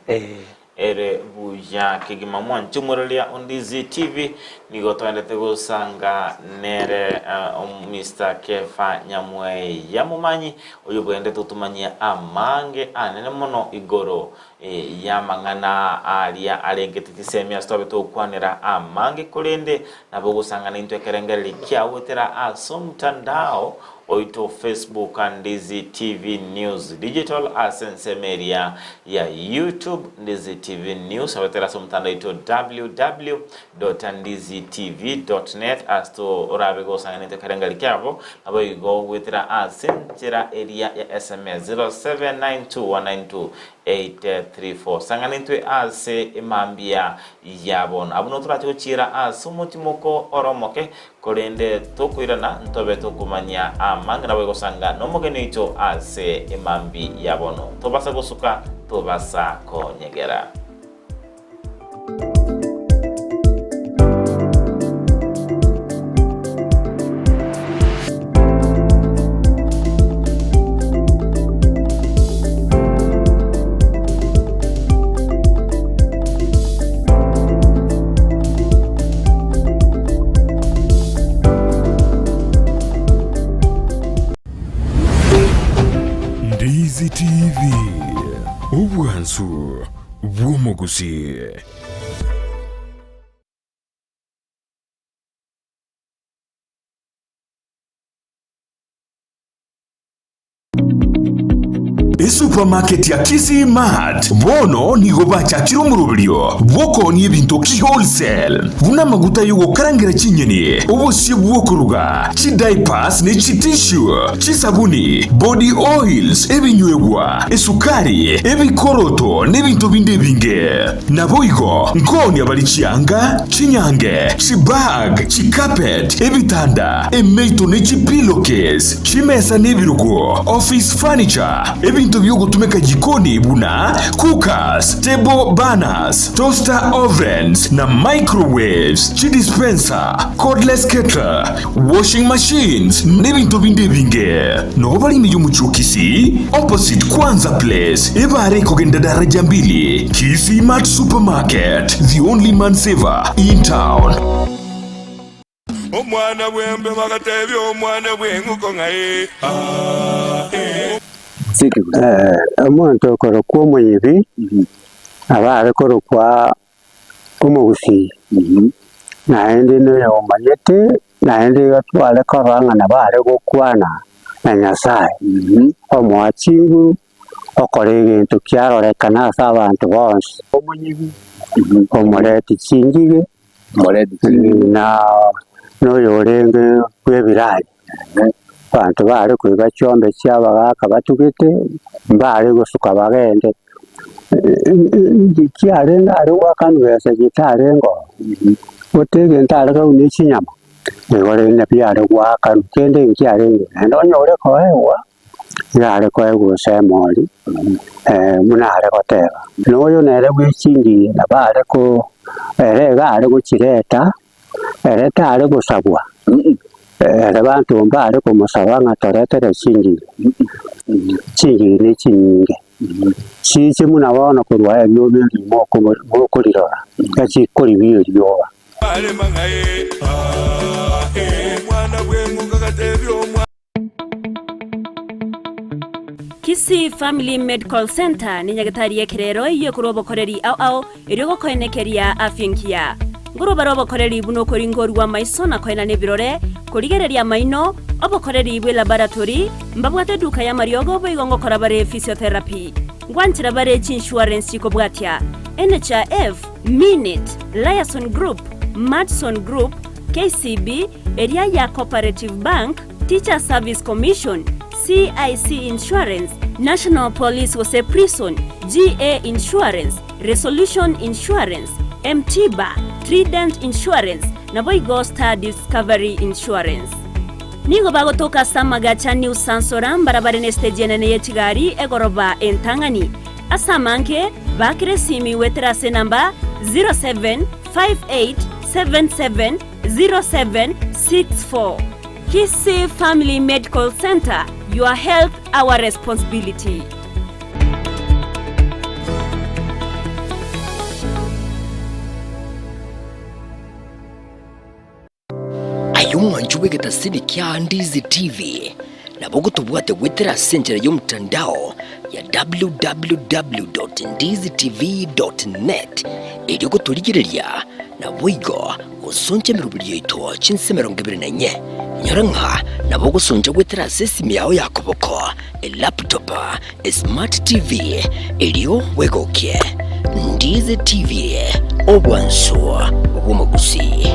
eh. Ere buya kegima mwanche omoreria o Ndizi TV nigo toendete gosanga nere Mister Kefa Nyamweya Momanyi oyo bwendete gotomanyia amange anene mono igoro y'amang'ana aria arengete chisemi ase twabe togokwanera amange korende nabo ogosanga naintwe ekerengererio kiagoetera ase omotandao oito Facebook Ndizi TV News Digital ase ensemo eria ya YouTube Ndizi TV News agoetera ase omotandao oito www.ndizitv.net ase orabe gosanga naintwe ekerengererio kiabo Naboigo goetera ase enchera eria ya sms 0792192834. Sang'ana intwe ase emambia ya bono. Abwo notorache gochiera ase omotimoko ore omoke, korende tokoirana ntobe tokomanya amange naboigo gosanga nomogeni oito ase emambi ya bono. Tobasa gosuka, tobasa konyegera. Ndizi TV, obwansu bw'omogusi. Esupamaketi ya Kisii Mart bono nigo bachakire omoroberio bw'okoonia ebinto ki-wholesale, buna amaguta y'ogokarangera chinyeni, obosie bw'okoruga, chidiapers ne chitissue, chisabuni, body oils, ebinywegwa, esukari, ebikoroto, na ebinto binde ebinge. Naboigo nkoonia bare chianga, chinyange, chibag, chicarpet, ebitanda, emeito ne chipillowcase, chimesa na ebirogo, office furniture, ebinto bi'ogotumeka jikoni buna cookers, table burners, toaster ovens, na microwaves, chidispenser, cordless kettle, washing machines, n'ebinto binde ebinge. Nabo bare ime y'omochie o Kisii, opposite Kwanza Place, ebare ekogenda daraja mbili, Kisii Mart Supermarket, the only man saver in town. Omwana bw'embe bagatebia omwana bw'eng'uko ng'a ee, aa, ee. Omonto okorokwa omoyibi, nabo are korokwa omogusii, naende noyomanyete, naende igo tware korora ng'a nabo are gokwana na Nyasaye, omoa chinguru, okora egento kiarorekana ase abanto bonsi. Omonyibi, omoreti chingige, na noyorenge bw'ebiranya. Abanto bare koiba chiombe chi'abagaaka batugete, mbare gosuka bagende, chiarenge are goakanwa besa chitarenge oo, gote egento are kobua ne chinyama, nigo rende biare goakanwa, kende nkiarenge, naende onye ore koegwa, nigo are koegwa gose emori, buna are goteba. Na oyo nere bwe chingige nabo are ko ere iga are gochireta. Ere tare gosabwa, ere banto mbare komosaba ng'a toretere chingiri, chingiri ne chinyinge, chiche buna bono korwa erioba erimo mokorirora, echikoribia erioba. Kisii Family Medical Centre nenyagetari y'ekerero eyio ekorwa obokoreri ao ao erio gokoenekeria afya engiya. Nkorwa bare obokoreri buna okoringorigwa amaiso na koenana ebirore, korigereria amaino, obokoreri bwe laboratory, mbabwate eduka y'amariogo boigo ngokora bare physiotherapy. Ngwanchera bare chiinsurance chikobwatia, NHIF, Minit, Liason Group, Madison Group, KCB, eria ya Cooperative Bank, Teachers Service Commission, CIC Insurance, National Police gose Prison, GA Insurance, Resolution Insurance, M-Tiba, Trident Insurance, naboigo Star Discovery Insurance. Nigo bagotoka ase amagacha New Sansora mbarabare nesiteji enene ye chigari egoroba entang'ani. Ase amange, baakera esimi goetera ase enamba 0758770764. Kisii Family Medical Centre, your health our responsibility. Aye omwanchi bw'egetasini kia Ndizi TV, nabo ogotobwate goetera ase enchera y'omotandao ya www.ndizitv.net erio gotorigereria naboigo gosoncha emeroberi yaito chinsa 24. Inyora ng'a nabo ogosoncha goetera ase esimi yao ya koboko, elaptop, esmart TV, erio bwegokie. Ndizi TV, obwansu bw'omogusii.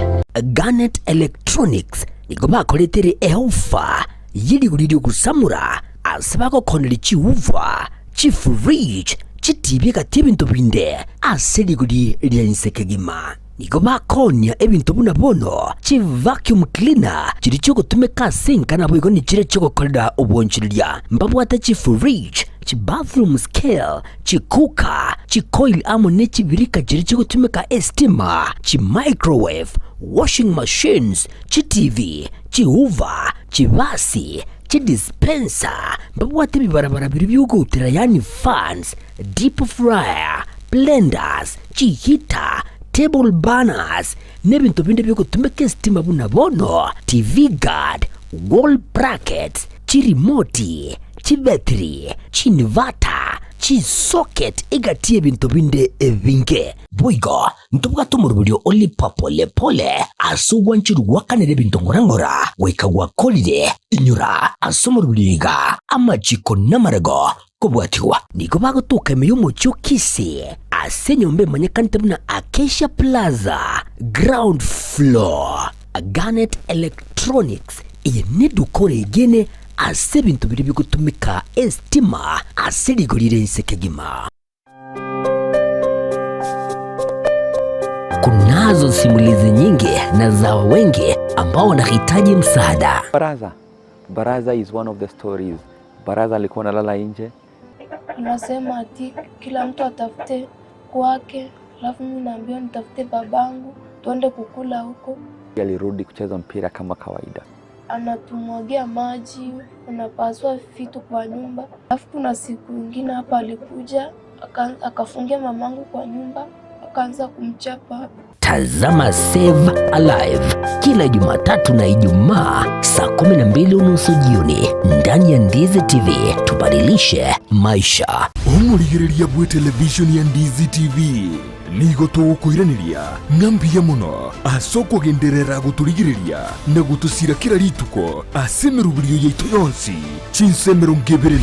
Garnet Electronics nigo bakoretere eofa ye rigori ri'ogosamora ase bagokoneria chiuva, chifridge, chitibi egati ebinto binde ase rigori ria inse kegima. Nigo bakoonia ebinto buna bono chivacuum cleaner chiria chiogotumeka ase enka naboigo nichiria chiogokorera obwanchereria. Mbabwate chifridge, chibathroom scale, chicooker, chicoil amo ne chibirika chiria chigotumeka estima, chimicrowave, washing machines, chitivi, chihoover, chibasi, chidispenser, mbabwate ebibarabara biria biogoutera yaani fans, deep fryer, blenders, chiheater, table burners, na ebinto binde biogotumeka esitima buna bono TV guard, wall brackets, chirimoti, chibetiri, chiinverter, chisocket egati y'ebinto binde ebinge. Boigo ntobwate omoroberio o lipa pole pole ase ogwancherwa gwakanera ebinto ng'ora ng'ora goika gwakorire. Inyora ase omoroberio iga amachiko namarego kobwatigwa. Nigo bagotoka ime y'omochie o Kisii ase enyomba emanyekanete buna Acacia Plaza, ground floor. Garnet Electronics, eye neduka oregene ase ebinto biria bigotumeka estima ase rigori rire inse kegima. Kunazo simulizi nyingi na za wengi ambao wanahitaji msaada. Baraza. Baraza is one of the stories. Baraza alikuwa analala nje. Anasema ati kila mtu atafute kwake, alafu mimi naambiwa nitafute babangu tuende kukula huko. Alirudi kucheza mpira kama kawaida. Anatumwagia maji, anapasua vitu kwa nyumba. Alafu kuna siku ingine hapa alikuja akafungia mamangu kwa nyumba akaanza kumchapa. Tazama Save Alive kila Jumatatu na Ijumaa saa 12:30 jioni ndani ya Ndizi TV. Tubadilishe maisha. Omorigereria bwe televishoni ya Ndizi TV nigo togokoiraneria ng'a mbuya mono ase okogenderera gotorigereria na gotosira kera rituko ase emeroberio yaito yonsi chinsa 24.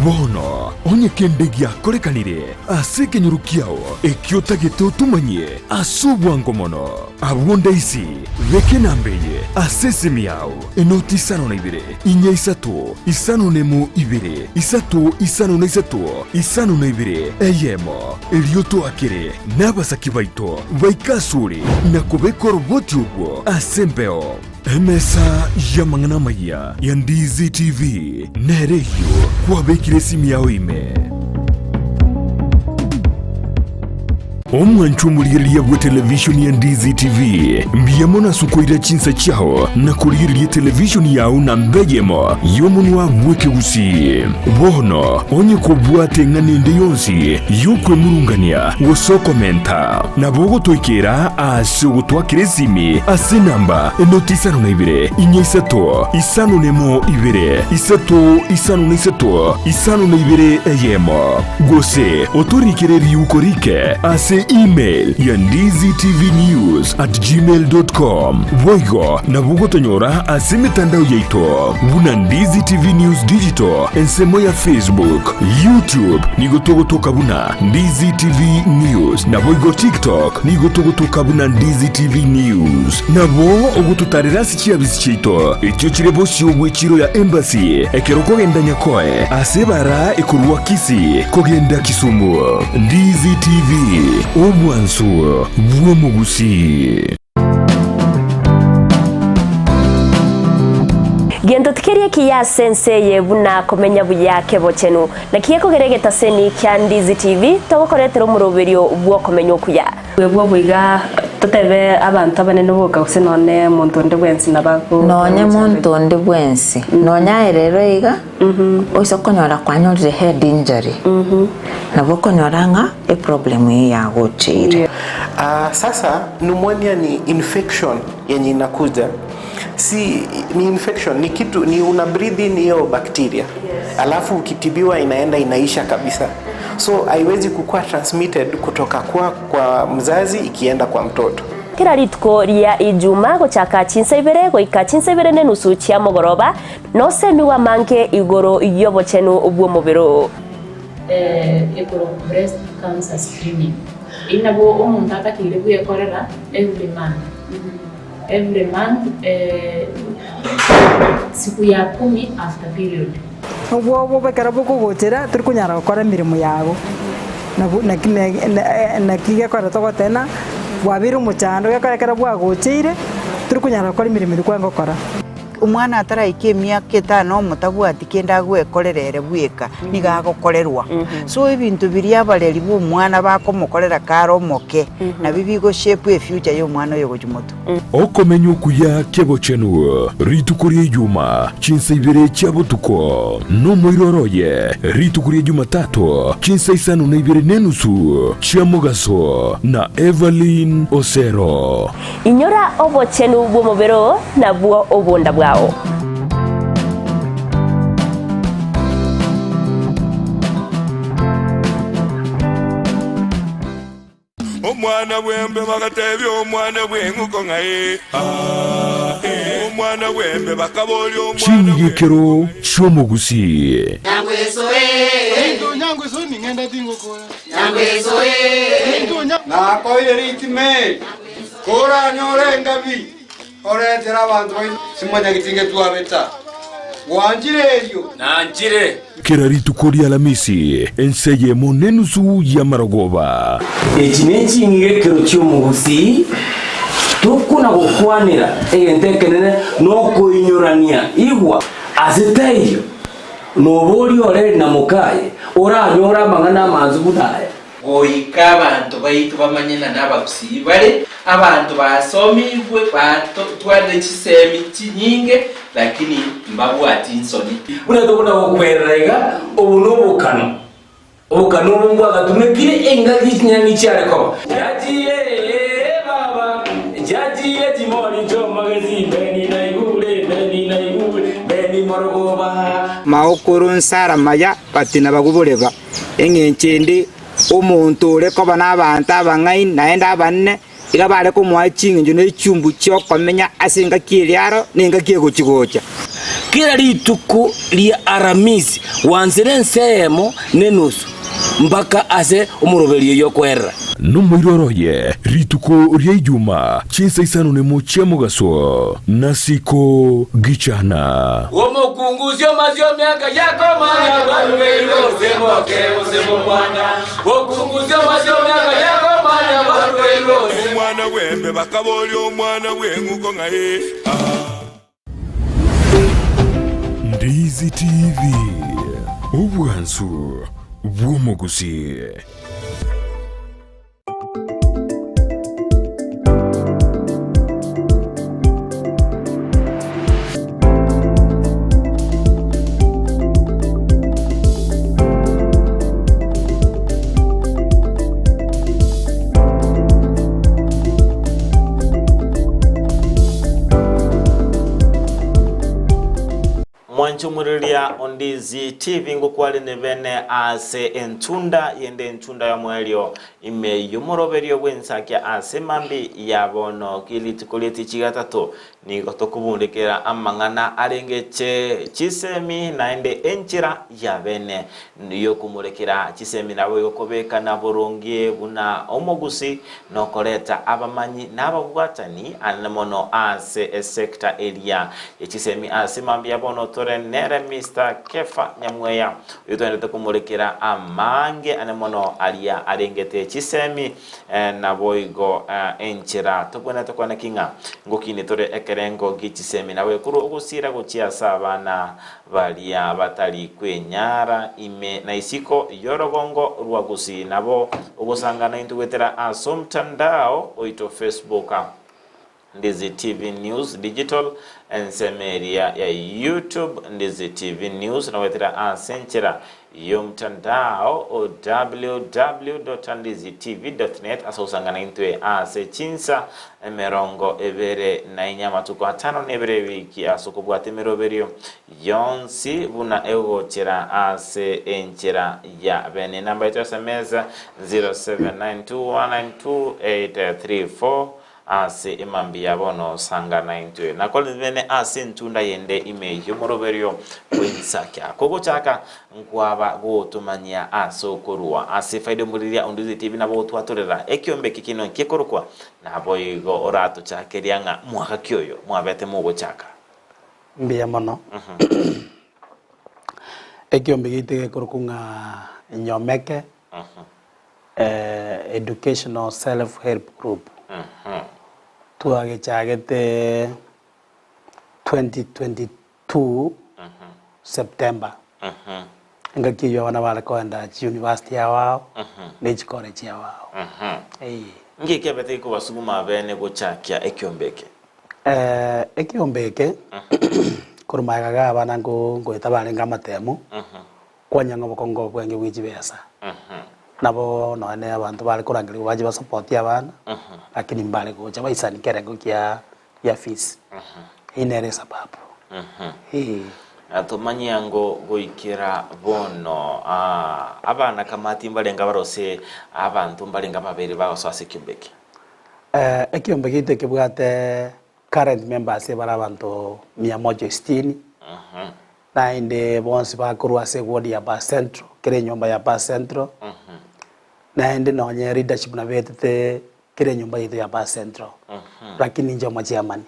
Bono onye kende giakorekanire ase ekenyoro kiao ekio otagete otomanyie ase obwango mono, abwo ndaisi beka enamba eye ase esimi yao, enoti isano na ibere, inya isato, isano nemo ibere, isato isano na isato, isano na ibere, eyemo, erio toakere nabasaki baito baike asore na kobeka oroboti obwo ase embeo. Emesa y'amang'ana amayia ya Ndizi TV nere eyio kwabekire esimi yao ime. Omwancho omorigereria bwe televishoni ya Ndizi TV, mbuya mono ase okoira chinsa chiao na korigereria televishoni yao namba eyemo y'omonwa bw'ekegusii. Bono onye kobwate eng'ana ende yonsi y'okwemurungania gose okomenta, nabo ogotoikera ase ogotwakera esimi ase enamba enoti isano na ibere, inya isato, isano nemo ibere, isato isano na isato, isano na ibere eyemo. Gose otorikere riuko rike ase email ya ndizitvnews@gmail.com. Boigo nabo ogotonyora ase emetandao yaito buna Ndizi TV News Digital ensemo ya Facebook, YouTube nigo togotoka buna Ndizi TV News naboigo TikTok nigo togotoka buna Ndizi TV News. Nabo ogototarera ase chiabisi chiaito echio chire bosio bw'echiro ya Embassy ekero okogenda Nyakoe ase ebara ekorwa Kisii kogenda Kisumu. Ndizi TV, obwansu bw'omogusii. Gento tikeri ekiya ase ense eye buna komenya buya kebochenu. Naki gekogera egetaseni kia Ndizi TV togokoretera omoroberio bw'okomenya okuya. Bwebwo boiga. Totebe abanto abanene boka gose nonye monto onde bwensi nabo ago Nonye monto onde bwensi, nonye aye rero iga, oise okonyora kwanyorire head injury, nabo okonyora ng'a eproblem eyio yagocheire. Ah, sasa pneumonia ni infection yenye inakuja si ni infection ni kitu ni una breathe in hiyo bacteria alafu ukitibiwa inaenda inaisha kabisa so haiwezi kukuwa transmitted kutoka kwa, kwa mzazi ikienda kwa mtoto Kera rituko ria Ijuma gochaka chinsa ibere goika chinsa ibere nenusu chia mogoroba, nosemigwe amange igoro y'obochenu bw'omobere oo. Ekorokwa breast cancer screening. Eyio nabo omonto atakeire bwekorera every month, every month siku ya kumi after period. Obwoba ekero bokogochera tori konyara gokora emeremo yago, nabo naki naki gekogera togoteba ng'a bwabeire omochando gekogera ekero bwagocheire tori konyara gokora emeremo eria kwarenge gokora. Omwana ataraika emiaka etano omotabwati kende agwekorera ere bweka, nigo agokorerwa. So ebinto biria abareri ba omwana bakomokorera kare omoke, nabio bigo shape efuture ya omwana oyo gochia motwe. Okomenya okuya kebochenu rituko ria Ijuma, chinsa ibere chia botuko, nomoiroro oye rituko ria Jumatato, chinsa isano na ibere nenusu chia mogaso, na Evelyn Osero. Inyora obochenu bw'omobere oo, nabwo obonda bwao. Omwana bw'embe bagatebia omwana bw'eng'uko ng'a ee, aa, ee. Omwana bw'embe bakaboria omwana Ching'igekero chi'omogusii. Nakoire ritime, koranyore engabi, oretere abanto baino simanyageti ngetwabeta. Gwanchire erio? Nanchire. Kera rituko ri'Alamisi, ense eyemo nenusu y'amarogoba. Echi neching'igekero chi'omogusii, tokona gokwanera egento ekenene nokoinyorania. Igwa, ase taiyo noboria oreri na mokaye oranyore amang'ana amansu buna aya. Goika abanto baito bamanye ng'a nabagusii bare, abanto basomigwe, batwarire chisemi chinyinge, lakini mbabwati nsoni. Buna tokona gokwerera iga, obo nobokano, obokano obo mbwagatumekire engaki chinyang'i chiare koba. Chiachire baba, chiachire chimori chi'omogesi, Beni naigure, Beni naigure, Beni morogoba. Maokoro nsara maya but nabagwo boreba. Eng'encho ende, omonto ore koba nabaanto abang'aini naende abanene, iga bare komoa ching'encho ne chiumbu chi'okomenya ase engaki eria aro na engaki egochi-gocha. Kera rituko ria Aramisi gwansera ense eyemo nenusu mpaka ase omoroberio oyio okoerera. Nomoiroro oye rituko ria Ijuma chinsa isano nemo chia mogaso, nasiko gichana. Omokungu osio miaka yakomanya barugeirwe gose moke gose momwana. Omokungu osio miaka yakomanya barugeirwe gose. Omwana bw'embe bakaboria omwana bw'eng'uko ng'a ee, aa. Ndizi TV, obwansu bw'omogusii. Mwanche omoriria Ondizi TV ngokware nebene ase entunda yende entunda yomoerio ime yomoroberio bwensakia ase mambi ya bono kirituko rietichi gatato nigo tokobundekera amang'ana arengeche chisemi naende enchera ya bene yokomorekera chisemi nabo igokobekana boronge buna omogusi nokoreta abamanyi na ababwatani anene mono ase esecta eria ye chisemi ase mambia bono tore nere Mr. Kefa Nyamweya oyo twaendete komorekera amange ane mono aria arengete. chisemi naboigo enchera tobwenerete kwaneki ng'a ngokini tore ekerengo gie chisemi nabo ekorwa ogosiira gochia ase abana baria batari kwenyara ime na isiko y'orogongo rwa Gusii nabo ogosangana intwe goetera ase omtandao oito Facebook. Ndizi TV News Digital, ensemo eria ya YouTube Ndizi TV News na goetera ase enchera y'omtandao o www.ndizitv.net ase ogosangana intwe ase chinsa emerongo ebere na inye amatuko atano na ebere ewiki ase okobwata emeroberio yonsi buna egochera ase enchera ya bene. Enamba yaito ya SMS 0792192834 Ase emambia ya bono sangana intwe na korende ase entunda yende ime y'omoroberio bw'ensakia. Kogochaka nkwaba gotomanyia ase okorua ase efaida omoriria onde oigwete ebi nabo gotwatorera ekiombe eke kino nkekorokwa, naboigo oratochakeria ng'a mwaka ki oyo mwabete mogochaka. Mbuya mono. Ekiombe giaito gekorokwa ng'a Nyomeke Educational Self Help Group. Twagechagete 2022 September. Engaki eyio abana bare kogenda chiuniversity ao ao ne chicollege ao ao. Eeh. Nki kiabete gekobasuguma abene gochakia ekiombe eke? Ekiombe eke korwa magega ga abana ngoeta barenge amatemo. Kwanyang'a obokongo obwenge bwe chibesa. Nabo nonya ne abanto bare korangerigwa bache basupportie abana, lakini mbare gocha baisani kerengo kia gia fees. Eyio nere esababu. Eeh. Tomanyia ngo goikera bono abana kamati mbarenge abarose abanto mbarenge ababere bagosoa ase ekiombe eke? Ekiombe giaito ekebwate current members ebare abanto mia moja sitini. Naende bonsi bakorwa ase eward ya Bas Central, kera enyomba ya Bas Central, naende nonye leadership nabetete kera enyomba yaito ya Bas Central, lakini inche omochairman,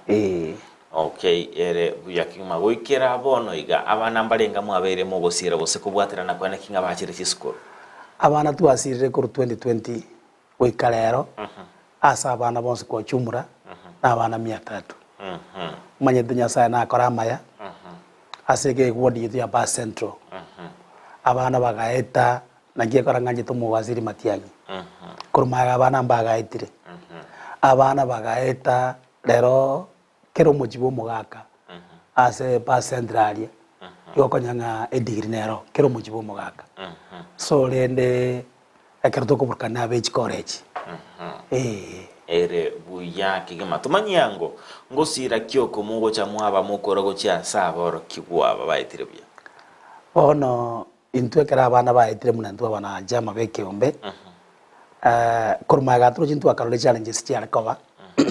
eh. Okay, ere buya kegima. Goikera bono iga, abana mbarenga mwabeire mogosiira gose kobwaterana kwene ki ng'a bachire chisukuru? Abana twasirire korwa 2020 goika rero, ase abana bonsi kwa ujumla, nabana mia tatu. Omanyete Nyasaye nakore amaya ase egeward yaito ya Bas Central. Abana bagaeta naki ekora ng'anchete omowaziri Matiang'i. Korwa magega abana mbagaetire. Abana bagaeta rero kera omochie bwa omogaka ase Bas Central aria, igo okonyora ng'a edegree nero kera omochie bwa omogaka. So rende Ekero tokoburukana abe chikoro echi. Ee. Ere buya kegima. Tomanyie ango, ngosiira ki oko mogocha mwaba mokora gochia ase aborokigwa aba baetire buya? Bono intwe ekero abana baetire buna intwe abana chama b'ekeombe, korwa magega toroche intwe twakarora echallenges chiare koba,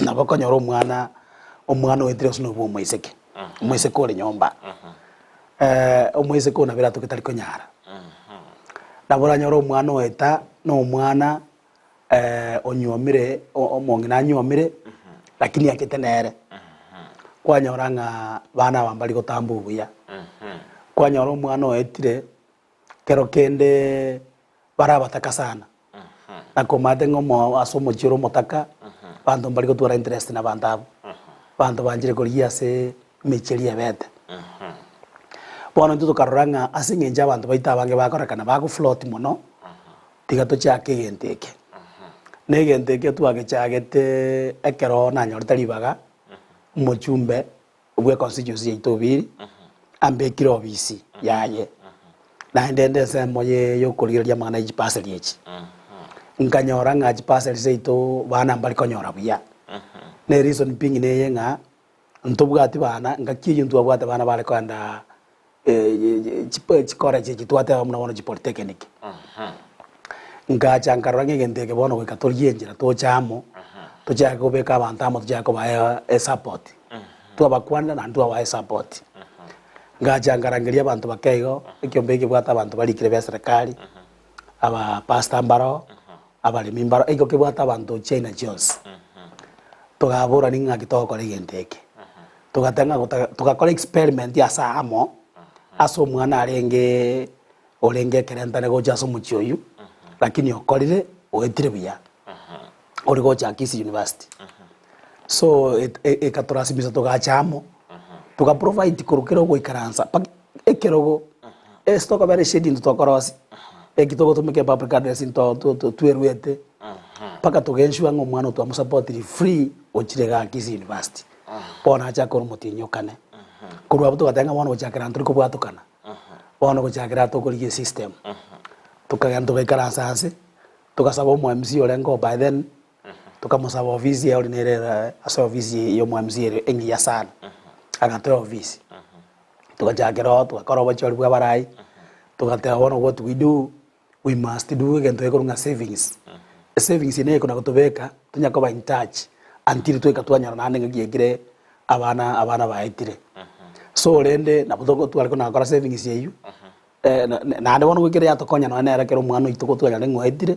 nabo okonyora omwana, omwana oetire gose nobwo omoiseke, omoiseke ore nyomba, omoiseke oyo nabo eratoke tari konyara. Nabo oranyore omwana oeta na omwana onyuomire omong'ina anyuomire lakini achete nere. Kwanyora ng'a bana aba mbari gotambwa buya. Kwanyora omwana oetire kero kende bare abataka sana. Na komanyete ng'a omo ase omochie ore omotaka abanto mbari gotwara interest na abanto abwo. Abanto banchire korigia ase emechie eria ebete. Bono intwe tokarora ng'a ase eng'encho abanto baito abange bakorekana bago float mono, tiga tochake egento eke. Na egento eke twagechagete ekero nanyorete ribaga, omochumbe bwe constituency yaito Obiri, ambekire obisi yaye, naende ende ensemo ye yokorigereria amang'ana ya chipaseri echi. Nkanyora ng'a chipaseri chiaito bana mbari konyora buya, na ereason being neye ng'a. Ntobwati bana, ngaki eyio ntwabwate bana bare kogenda chikoreji echi twateba buna bono chipolytechnic. Nkacha nkarora ng'a egento eke bono goika torigie enchera toche amo, tochake kobeka abanto amo tochake kobaa esupport. Twabakwanera naende twabaa esupport. Ngacha nkarangeria abanto bake igo, ekiombe ekebwate abanto barikire be eserekari, abapastor mbaroo, abaremi mbaro, igo kebwate abanto chiaina chionsi. Togaborani ng'aki togokora egento eke. Togateba ng'a gotaka togakora experiment ase amo, ase omwana arenge orenge ekerentane gocha ase omochie oyio, Lakini okorire oetire buya, ore gocha Kisii University. So ekaturasimisa togacha amo, toga provide korwa kera ogoikaransa mpaka ekerogo, ase tokobera eshade intwe tokorosia, eki togotumeka epublic address nto tweruete, mpaka toga ensure ng'a omwana oo twamosapotiri free ochire igaa Kisii University. Bono acha akore omotienyi okane. Korwa abwo togateba ng'a bono gochakera ntori kobwatokana, bono gochakera tokorigia esystem. Tokagenda togaikaransa nse, togasaba omo MC orenge oo by then, tokamosaba ofisi eye ore nere ere ase ofisi ya omo MC ere engiya sana, agatoa ofisi. Togachakera oo togakora obochori bwa abarai, togateba bono what we do, we must do egento gekorwa ng'a savings. Esavings eye neye ekona gotobeka tonya koba in touch until twaika twanyora naende ng'aki ekire abana abana baetire. So rende nabo togo tware kona gokora savings eywo, naende bono goikera yatokonya nonya nere ekero omwana oito gotwanyora ng'a oetire,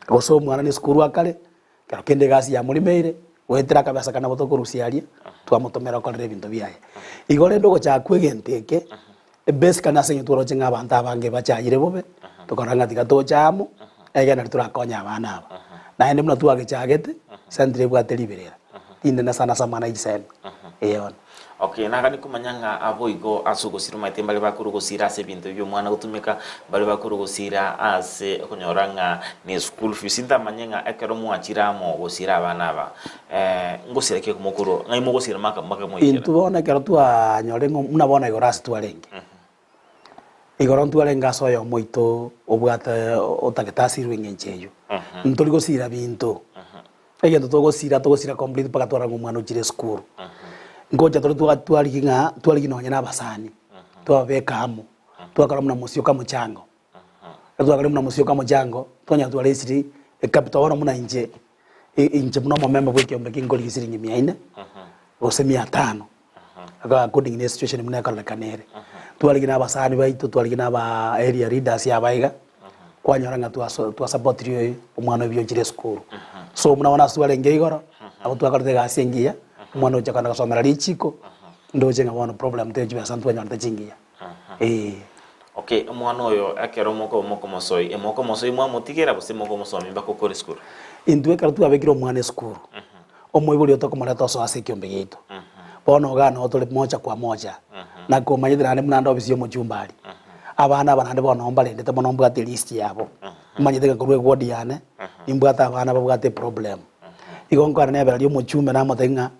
gose omwana na esukuru akare, ekero kende egasi yamorimeire, goetera akabesa kare nabo tokorusia aria, twamotomera okorera ebinto biaye. Igo rende ogochaka kwa egento eke, basically nase eng'encho twaroche ng'a abanto abange bachayire bobe, tokarora ng'a tiga toche amo, egere nari torakonye abana aba. Naende buna twagechagete, centre ebwate riberera, rinde sana sana amang'ana ya chisemi, eh bono. Okay, nagani komanya ng'a aboigo ase ogosira omanyete mbare bakore ogosira ase ebinto ebi omwana gotumeka, mbare bakore ogosira ase okonyora ng'a ne school fees, ntamanye ng'a ekero mwachire amo gosira abana aba ngosira ki mokorwa ng'ai mogosira maka mpaka moikera? Intwe bono ekero twanyorire ng'a buna bono igoro ase twarenge, igoro ntwarenge ase oyomo oito obwate otagete asirwe eng'encho eywo, ntori gosira binto. Egento togosira, togosira complete mpaka twarora ng'a omwana ochire esukuru. Ngocha tore twa twarigi ng'a twarigi nonye na abasani, twababeka amo, twakora buna mosioka mochango. Ekero twakorire buna mosioka mochango, twanyora twaresiri ecapital bono buna inche, inche buna omomemba bwa ekiombe eke nkorigia siringi mia ine, gose mia tano, according na esituation buna ekororekana ere. Twarigi na abasani baito, twarigi na abaa area leaders aba iga, kwanyora ng'a twaso twasapotiri oyo omwana oyo buya ochire esukuru. So buna bono ase twarenge igoro, nabo twakorete egasi engiya, omwana ocha kogenda gosomera richiko, ndoche ng'a bono problem teiyo chibesa ntwanyorete chingiya, eh. Okay, omwana oyo ekero mokoba mokomosoi, emokomosoi mwamotigera gose mokomosomia mpaka okore esukuru? Intwe ekero twabekire omwana esukuru, omoibori oyo tokomoreta osoa ase ekiombe giaito. Bono igaa noo tore moja kwa moja, na komanyete naende buna ande ofisi ya omochumba aria. Abana aba naende bono mbarendete mono mbwate elist yabo, omanyete ng'a korwa eward yane, nimbwate abana babwate eproblem. Igo nkwana nebe riria omochumbe namotebia ng'a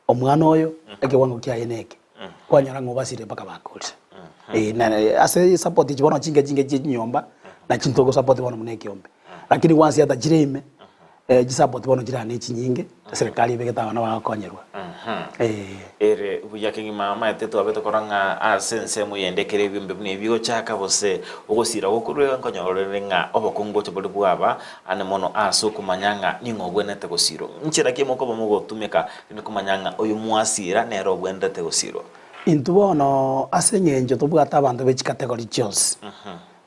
omwana oyo, ekewango kiaye neke, kwanyora ng'a obasire mpaka bakorire. Eh, na ase support echi bono chinka chinke chia chinyomba, nachi ntogosupport bono buna ekiombe. Lakini once yatachire ime, Chisapoti bono chirane chinyinge, eserekari ebegete abana bagokonyerwa. Eh. Ere buya kegima amaete twabete korora ng'a ase ensemo eyende ekero ebiombe buna ebi bigochaka gose ogosira gokorwa iga nkonyororere ng'a obokongu gocha bore bwaba ane mono ase okomanya ng'a ning'o obwenerete gosirwa. Nchera ki mokoba mogotumeka rende komanya ng'a oyo mwasira nere obwenerete gosirwa? Intwe bono ase eng'encho tobwate abanto be chikategori chionsi,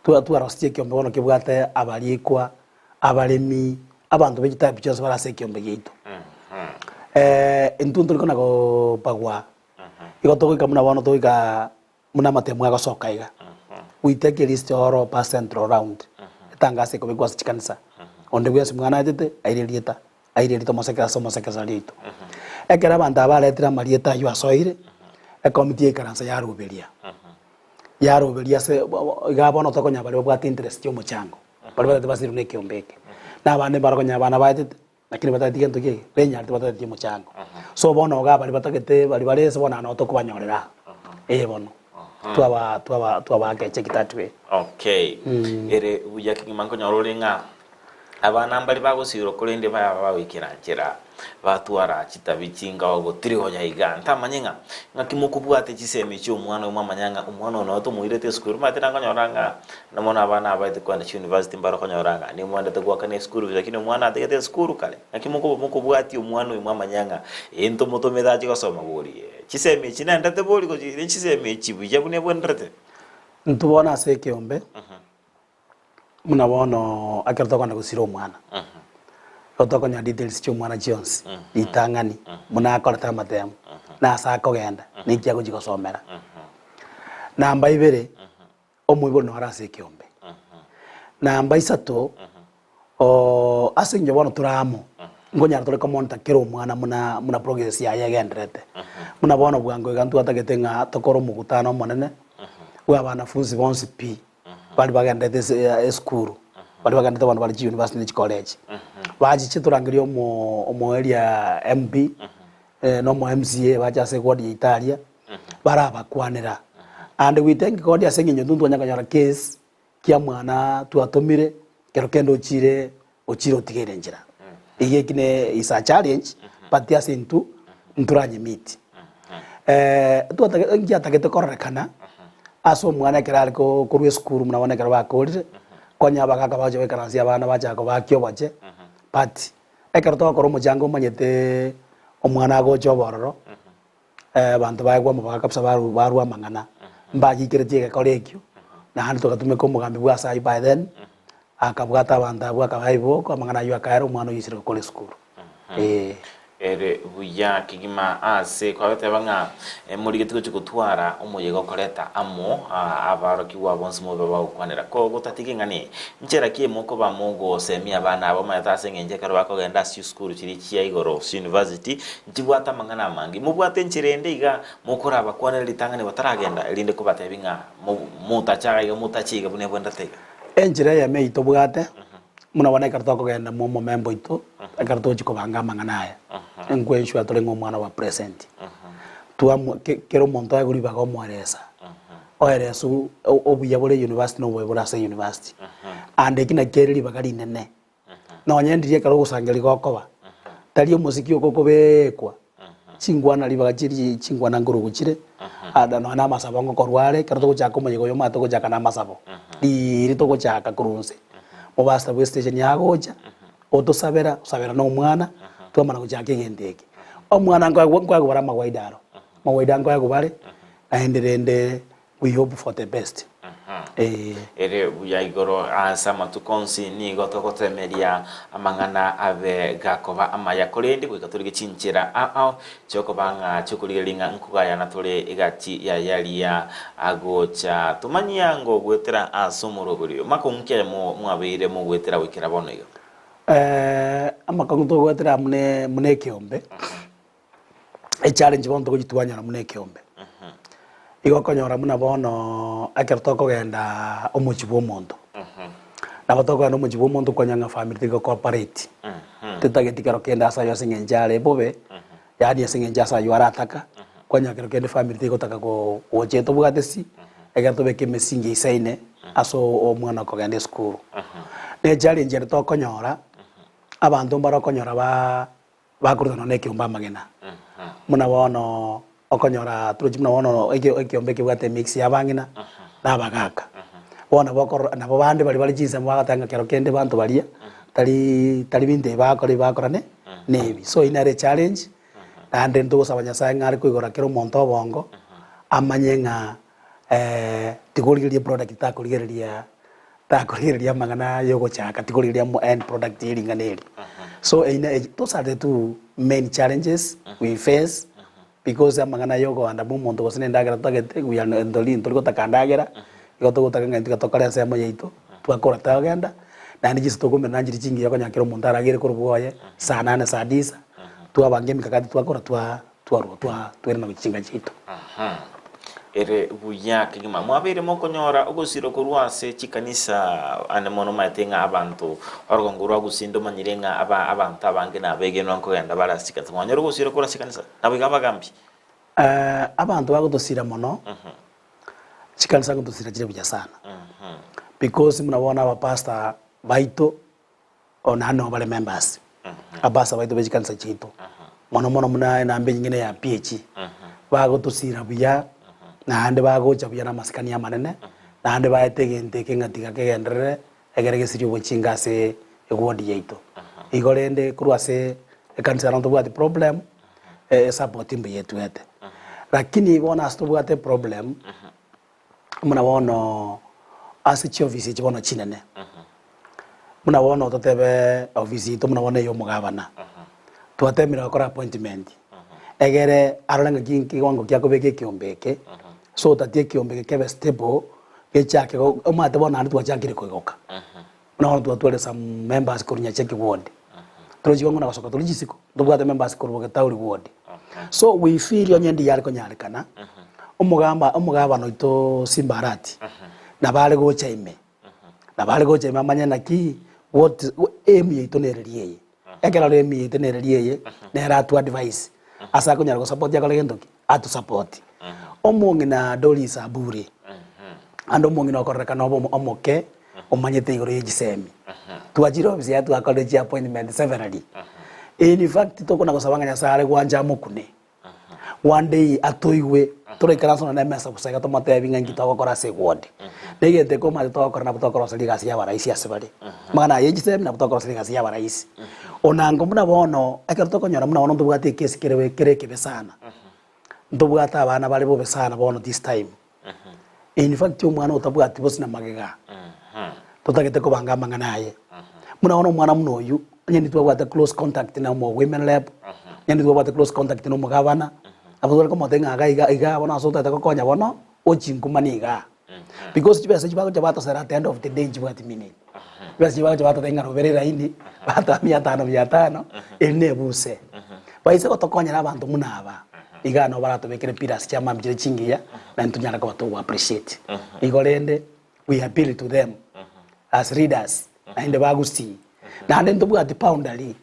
twarosirie ekiombe bono kebwate abarikwa, abaremi, abanto be chitabu chionsi bare ase ekiombe giaito. Intwe ntori kona gobagwa, igo togoika buna bono togoika buna amatemo agosoka iga, we take a list oro pa central round, etangaso ekobekwa ase chikanisa, onde bwensi mwana aetete aire erieta, aire erieta omoseke ase omosekesa riaito. Ekero abanto aba baretire amarieta aywo asoire, ekomiti yaikaransa yaruberia, yaruberia ase iga bono tokonya baria babwate interest ya omochango. Baria batagete basirwe nekiombe eke, na abande mbarokonya abana baetete, lakini batageti gento ki eke, benyarete batageti omochango. So bono iga baria batagete baria bare ase bono nabo tokobanyorera aa, eh bono, twaba twaba twabaaka echeki that way. Okay, ere buya kegima nkonyora ore ng'a abana mbare bagosirwa korende baya bagoikera nchera. Batwara chitabi chingao gotiri gonya iga. Ntamanye ng'a ng'aki mokobwate chisemi chi'omwana oyo mwamanya ng'a omwana oyo noyo tomoirete esukuru. Omanyete nakonyora ng'a na mono abana abaete kogenda chiuniversity mbare okonyora ng'a nimwendete goakana esukuru fees lakini omwana atigete esukuru kare. Ng'aki mokoba mokobwatia omwana oyo mwamanya ng'a ee ntomotomete achie gosoma bori. Chisemi echi nendete bori gochi ne chisemi echi buya buna ebwenerete. Intwe bono ase ekeombe. Buna bono ekero tokogenda gosira omwana, igo tokonyora details chia omwana chionsi, ritang'ani, buna akorete amatemo, na ase akogenda, na eki agochia gosomera. Namba ibere, omoibori noro ase ekeombe. Namba isato, Oo ase eng'encho bono tore amo, nkonyara tore komonitor kera omwana buna buna progress yaye egendererete. Buna bono bwango iga ntwatagete ng'a tokore omokutano omonene, bwa abanafunsi bonsi pi, baria bagenderete ase esukuru, baria bagenderete bono bare chiuniversity ne chicollege. Bachiche torangerie omo omo area MP, na omo MCA bache ase eward yaito aria, barabakwanera. And we thank God ase eng'encho intwe ntwanya konyora case, kia mwana twatomire, kero kende ochire ochire otigeire enchera. Iga eki ne is a challenge, but ase intwe ntoranyemiti. Twatagete nkiatagete kororekana ase omwana ekero are ko korwa esukuru buna bono ekero bakorire, konya abagaka bagocha goikaransia abana bachaka kobakia oboche, but ekero togokora omochango omanyete omwana agocha obororo, Abanto baye kwamobaka kabisa barwa barwa amang'ana, mbagikeretie egekora ekio, naende togatumeka omogambi bwa ase ayio by then, akabwata abanto abwo akabaha ebiboko, amang'ana ayio akaera omwana oyio oisire gokora esukuru, eh. Ere buya kegima ase kwageteba ng'a morigetie gochia gotwara omoyega okoreta amo abarokigwa bonsi mobe bagokwanera. Ko gotatiga ing'ana eye, nchera ki emokoba mogosemia abana aba omanyete ase eng'encho ekero bakogenda ase chisukuru chiria chia igoro gose university, Nchibwate amang'ana amange. Mobwate enchera ende iga mokorabakwanera ritang'ani bataragenda, erinde kobatebia ng'a motache iga iga, motache iga buna ebwenerete iga. Enchera eyemo eyio tobwate, buna bono ekero tokogenda mwa omomemba oito, ekero togochia kobanga amang'ana aya, nkoensure tore ng'a omwana oba present. Twamwa ke kera omonto aegwe ribaga omoeresa, oereswa obuya bore university na obobe bore ase university. And eki nakio kere ribaga rinene. Nonye ndiria ekero ogosangereria gokoba, tari omosiki oko okobeekwa, chingwana ribaga chiri chingwana nkorugu chire, ada nonya na amasabo ngokorwa are, ekero togochaka omoyega oyo omanyete togochaka na amasabo, riiri togochaka korwa inse. Mobasta bwe station agocha, otosabera, osabera na omwana, twamana gochaka egento eke. Omwana nkoegwa nkoegwa bare amagwaida aro, amagwaida nkoegwa bare, naende rende We hope for the best. Eeh. Ere buya igoro ase amatuko onsi nigo togotemeria amang'ana abe gakoba amaya, korende goika torige chinchera ao chiokoba ng'a chiokorigereria ng'a nkogayana tore egati y'ayaria agocha. Tomanyia ngogoetera ase omorwegori oyo makong'u ki aya mwabeire mogoetera goikera bono iga? Amakong'u togoetera amo ne buna ekeombe. Echallenge bono togochia twanyora buna ekeombe. Igo okonyora buna bono ekero tokogenda omochie bwa omonto, nabo tokogenda omochie bwa omonto kwanyora ng'a family teri gocooperate, tetageti kero kende ase aywo ase eng'encho are bobe, yaani ase eng'encho ase aywo arataka, kwanyora kero kende family tegotaka go gocha etobwate si, ekero tobeke emesingi eisaine ase omwana okogenda esukuru. Na echallenge ere tokonyora, abanto mbare okonyora ba. Bakorutana nonya nekeombe amagena, buna bono okonyora torochi buna bono ekeombe kebwate emix ya abang'ina na abagaka. Bono nabo okorora nabo bande baria bare chinsemo bagoteba ng'a kero kende banto baria tari tari binto ebi bagokora ebi bagokora ne nebi. So eyio nere echallenge, naende ntogosaba Nyasaye ng'a are koigora kera omonto obongo, amanye ng'a tikorigereria eproduct takorigereria Takorigereria amang'ana y'ogochaka, tikorigereria mo end product ye ring'ana eri. So eyio ne those are the two main challenges we face because amang'ana ya okoanda bwa omonto gose na endagera totagete we are ntori ntori gotaka ndagera, igo togotaka ng'a intwe tokore ensemo yaito, twakora togenda, naende chinsa tokomerana nchiri chingiya okonyora kera omonto aragere korwa bwoye, saa nane saa tisa, twabanga emikakati twakora twa twarwa twa twairana gochia chinka chiaito. Ere buya kegima. Mwabeire mokonyora ogosirwa korwa ase chikanisa ande mono omanyete ng'a abanto orogongo rwa gusii ndomanyire ng'a aba abanto abange nabegenwa nkogenda bare ase chikanisa. Mwanyora ogosirwa korwa ase chikanisa? Nabo iga abagambi. Abanto bagotosira mono, chikanisa ngotosira chire buya sana. Because buna bono abapastor baito Oo naende nabo bare members, abasa baito be chikanisa chiaito, mono mono buna enamba enyinge ya PAG, bagotosira buya, naende bagocha buya na amasikani amanene, naende baete egento eke ng'a tiga kegenderere, egere gesirie obochinga ase eward yaito. Igo rende korwa ase ekanisa ero ntobwati problem, esupport mbuya etwete. Lakini bono ase tobwate eproblem, Buna bono ase chiofisi echi bono chinene, buna bono totebe ofisi yaito buna bono ey'omogabana, twatemire gokora appointment, egere arore ng'aki ekewango kia kobeka ekeombe eke, so that ekeombe eke kebe stable, gechake go omanyete bono naende twachakire koigoka. Buna bono twatwarire some members korwa Nyacheki ward, torochi bang'u na gosoka tore chisiko, ntobwate members korwa Getauri ward. So we feel onye ndiyare konyarekana, omogamba omogabana oito Simba Arati, nabo are gocha ime, nabo are gocha ime amanye naki what aim yaito nereri eye. Ekero ore aim yaito nereri eye, nere atwe advice, ase akonyara gosupport akore gento ki? Atusupport. Omong'ina Doris Abure, ande omong'ina okorerekana obe omoke, omanyete igoro ye chisemi. Twachire ofisi yaye twakorire chi appointment severally. In fact tokona gosaba ng'a Nyasaye are gwancha amokune. One day atoigwe, toraikaranse nonya na emesa bosa iga tomotebi ng'a inki togokora ase eward. Na egento eke omanyete togokora nabo tokoroseria egasi ya abaraisi ase bare. Amang'ana aya ye chisemi nabo tokoroseria egasi ya abaraisi. Onango buna bono, ekero tokonyora buna bono ntobwate ekesi kere kere ekebe sana, ntobwate abana bare bobe sana bono this time. In fact omwana otabwati bosi na magega, totagete kobanga amang'ana aye. Buna bono omwana buna oyio, onye ntitwabwate close contact na omo women rep, onye ntitwabwate close contact na omogabana, nabo tware komotebia ng'a iga iga iga bono ase otagete gokonya bono, ochinkumanie igaa. Because chibesa echi bagocha batosera at the end of the day nchibwati meaning. Chibesa echi bagocha batotebia ng'a robera eraini, batoa mia tano mia tano, eri na ebuse. Baise gotokonyera abanto buna aba, igaa nabo baratobekere pillars chia mambia chire chingiya, naende tonyare koba togo appreciate. Igo rende, we appeal to them as leaders, naende bagusii. Naende ntobwati boundary,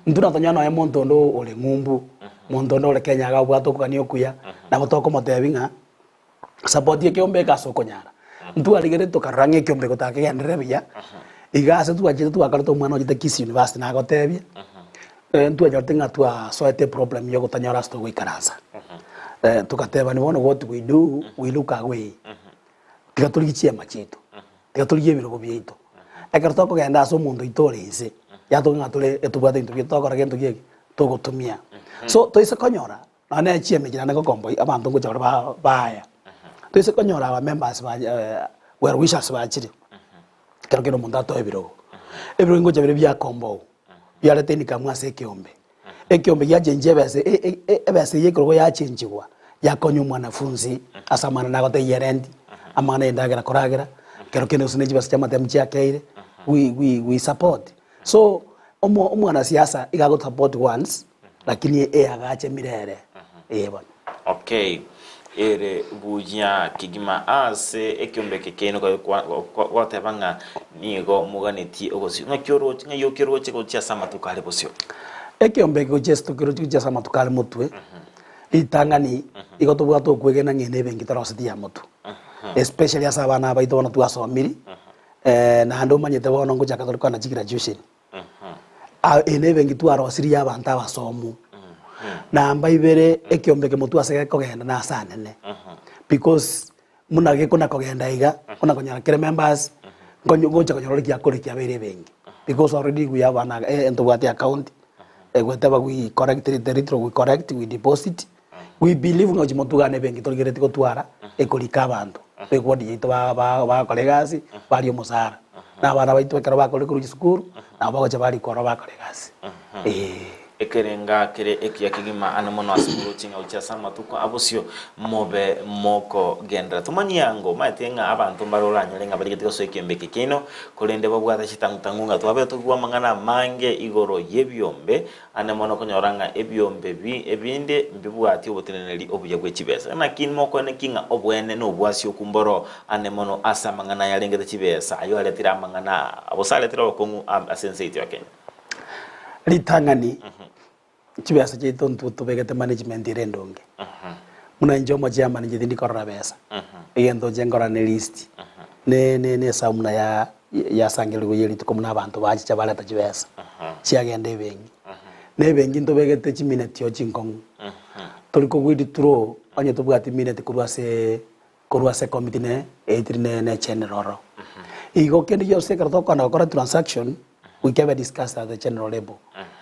intwe natonyora nonye monto onde ore ng'umbu, monto onde ore Kenya iga obwate okogania okuya, nabo tokomotebia ng'a Support ekeombe eke ase okonyara. Ntwarigeretie tokarora ng'a ekeombe gotakegenderere buya, iga ase twachete twakorete omwana ochete Kisii University nagotebia, ntwanyorete ng'a twasoete eproblem ya ogotanyora ase togoikaransa. Togatebani bono what we do, we look away. Tiga torigie chiema chiaito, tiga torigie ebirogo biaito. Ekero tokogenda ase omonto oito ore inse, yatoka ng'a tore etobwate ebinto biaito togokora gento ki eke, togotumia. So toise konyora. Nonya ne chiemechie naende ngokomboyia abanto ngocha bare ba baya. Toise konyora aba members ba well wishers bachire, ekero kende omonto atoe ebirogo, ebirogo ngocha bire biakombowu, biareta income ase ekeombe. Ekeombe giachenchia ebesa e- e- e- ebesa eywo ekerogo yachenchigwa, yakonya omwanafunzi ase amang'ana nagotebia erenti, amang'ana ya endagera koragera, ekero kende gose ne chibesa chia amatemu chiakeire, we we we support. So, omo omwanasiasa iga agosupport once. Lakini eagache mirere, ee bono. Okay, ere buya kegima ase ekeombe eke kiaino goteba ng'a nigo moganetie ogosio. Ng'aki oroche, ng'ai okeroche gochia ase amatuko are bosio? Ekeombe eke gochia ase tokeroche gochia ase amatuko are motwe, ritang'ani igo tobwate okwegena ng'a ene ebenki toroseti ya motwe, especially ase abana baito bono twasomiri, naende omanyete bono ngochaka tore kwana chigraduation. Eye nebenki twarosirie abanto abasomu. Namba ibere, ekiombe ekemo twase gekogenda nase anene because buna gekona kogenda iga, buna konyora kere members, nkonyo gocha konyora ore kiakore kiabeire ebenki because already we have an ntobwate account, egweteba we collect the little we collect we deposit, we believe ng'a gochia motugane ebenki torigeretie gotwara, ekorika abanto ba eward yaito ba- ba- bagakora egasi, baria omosara. Na abana baito ekero bakorire korwa chisukuru, nabo bagocha barikwa ororo bakora egasi, eeh. Ekerenga kere ekiya kegima ane mono ase moroche ng'a gochia ase amatuko a bosio mobe mokogenderera. Tomanyie ango, omanyete ng'a abanto mbare oranyore ng'a barigete gosoa ekiombe eke kiaino, korende babwate chitang'u-tang'u ng'a twabete tokigwa amang'ana amange igoro y'ebiombe, Ande mono okonyora ng'a ebiombe ebi ebinde mbibwati oboteneneri obuya bwe chibesa. Naki mokoeneki ng'a obwene nobwasioku mboro ande mono ase amang'ana ayarengete chibesa, ayio aretire amang'ana gose aretire obokong'u ase ense yaito ya Kenya? Ritang'ani, chibesa chiaito intwe tobegete management ere endonge. Buna inche omochairman inche tindi korora besa, egento inche nkorora ne list, ne ne ne esabu buna ya yasangererigwe ye rituko buna abanto bachicha bareta chibesa, chiagenda ebenki. Na ebenki ntobegete chimineti oo chinkong'u, tori ko withdraw onye tobwati mineti korwa ase korwa ase ekomiti ne eitiri ne ne general ororo. Igo kende gionsi ekero tokogenda gokora transaction, we kebe discussed at the general level,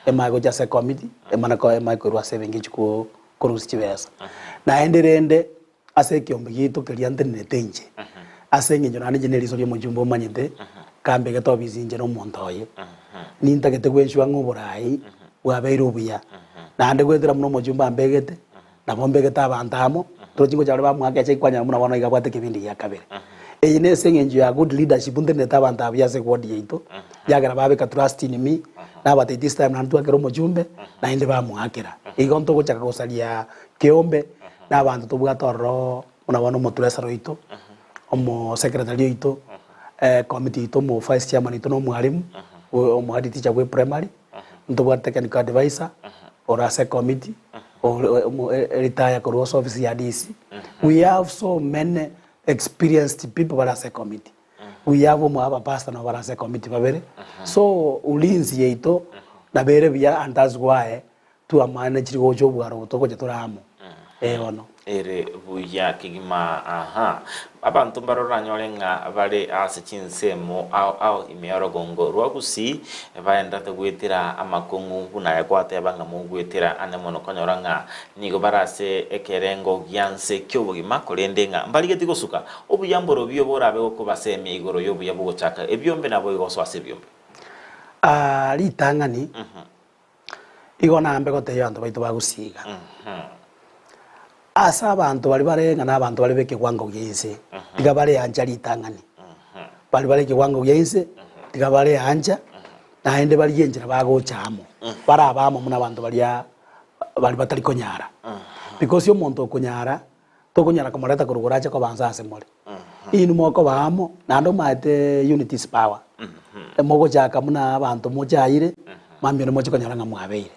emanye gocha ase ekomiti, emane ko emanye koirwa ase ebenki echi ko korusia chibesa. Naende rende, Ase ekeombe giaito keria ntenenete inche, ase engencho naende inche neriso ri'omochumba omanyete, kambegete obisi inche na omonto oye. Nintagete gwechwa ng'a oboraai bwabeire obuya, naende goetera buna omochumba ambegete, nabo mbegete abanto amo, torochi ngocha bare bamoaka echeck kwanyora buna bono iga abwate ekebindi gia kabere. Eye nese eng'encho ya good leadership ntenenete abanto aba buya ase ward yaito, yagera babeka trust in me, nabatebia this time naende twakera omochumbe, naende bamoakera. Igo ntogochaka gosaria keombe, na abanto tobwate ororo buna bono omotresara oito, omosecretary oito, committee yaito omo vice chairman oito na omwalimu, omo head teacher bwa eprimary, ntobwate technical advisor, ore ase ecommittee, ore retire korwa ase office ya DC. We have so many experienced people bare ase ecommittee. We have omo abapastor nabo bare ase ecommittee babere. So ulinzi yaito nabo ere buya and that's why Twamaanechire gocha obwaro obo togocha tore amo. Ee bono. Ere buya kegima aha. Abanto mbare oranyore ng'a bare ase chinsemo ao ao ime y'orogongo rwa Gusii baenderete goetera amakong'u buna aya gwateba ng'a mogoetera ande mono konyora ng'a nigo bare ase ekerengo gia nse ki'obogima korende ng'a mbarigeti gosuka obuya mborobio borabe gokobasemia igoro y'obuya bw'ogochaka ebiombe naboigo gosoa ase ebiombe. Aa ritang'ani Igo nambe gotebia abanto baito ba Gusii iga, ase abanto baria bare ng'a nabanto bare b'ekewango gia inse, tiga bareancha ritang'ani. Baria bare ekewango gia inse, tiga bareancha, naende barigie enchera bagocha amo, barabe amo buna abanto baria baria batari konyara. Because omonto okonyara, tokonyara komoreta korwa igoro ache koba nse ase more. Inwe mokoba amo, naende omaete unity is power. Mogochaka buna abanto mochaire, mambia onde moche konyora ng'a mwabeire.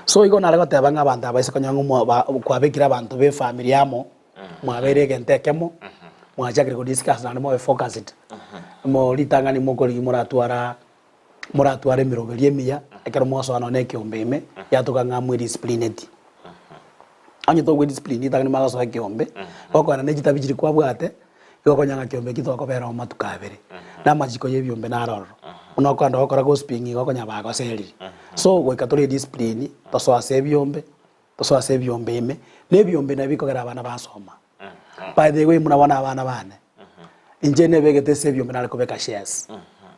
So igo nare goteba ng'a abanto aba ase konyora ng'a mwa ba kwabekire abanto ba efamiri amo, mwabeire egento ekemo, mwachakire ko discuss naende mobe focused, mo ritang'ani mokorigia moratwara moratware emeroberio emiya, ekero mwasoa nonya na ekeombe ime, yatoka ng'a mwedisciplineti. Onye togwediscipline ritang'ani mwagosoa ekeombe, gokoenda ne chitabi chiria kwabwate, igo okonyora ng'a ekeombe ekio tokobera oo amatuko abere. Na amachiko ya ebiombe naro ororo. Buna okogenda gokora gossiping igo okonyora bagoserire. So goika tore ediscipline, tosoe ase ebiombe, tosoe ase ebiombe ime, na ebiombe nabio bikogera abana basoma. By the way buna bono abana bane, inche nebegete ase ebiombe nare kobeka shares,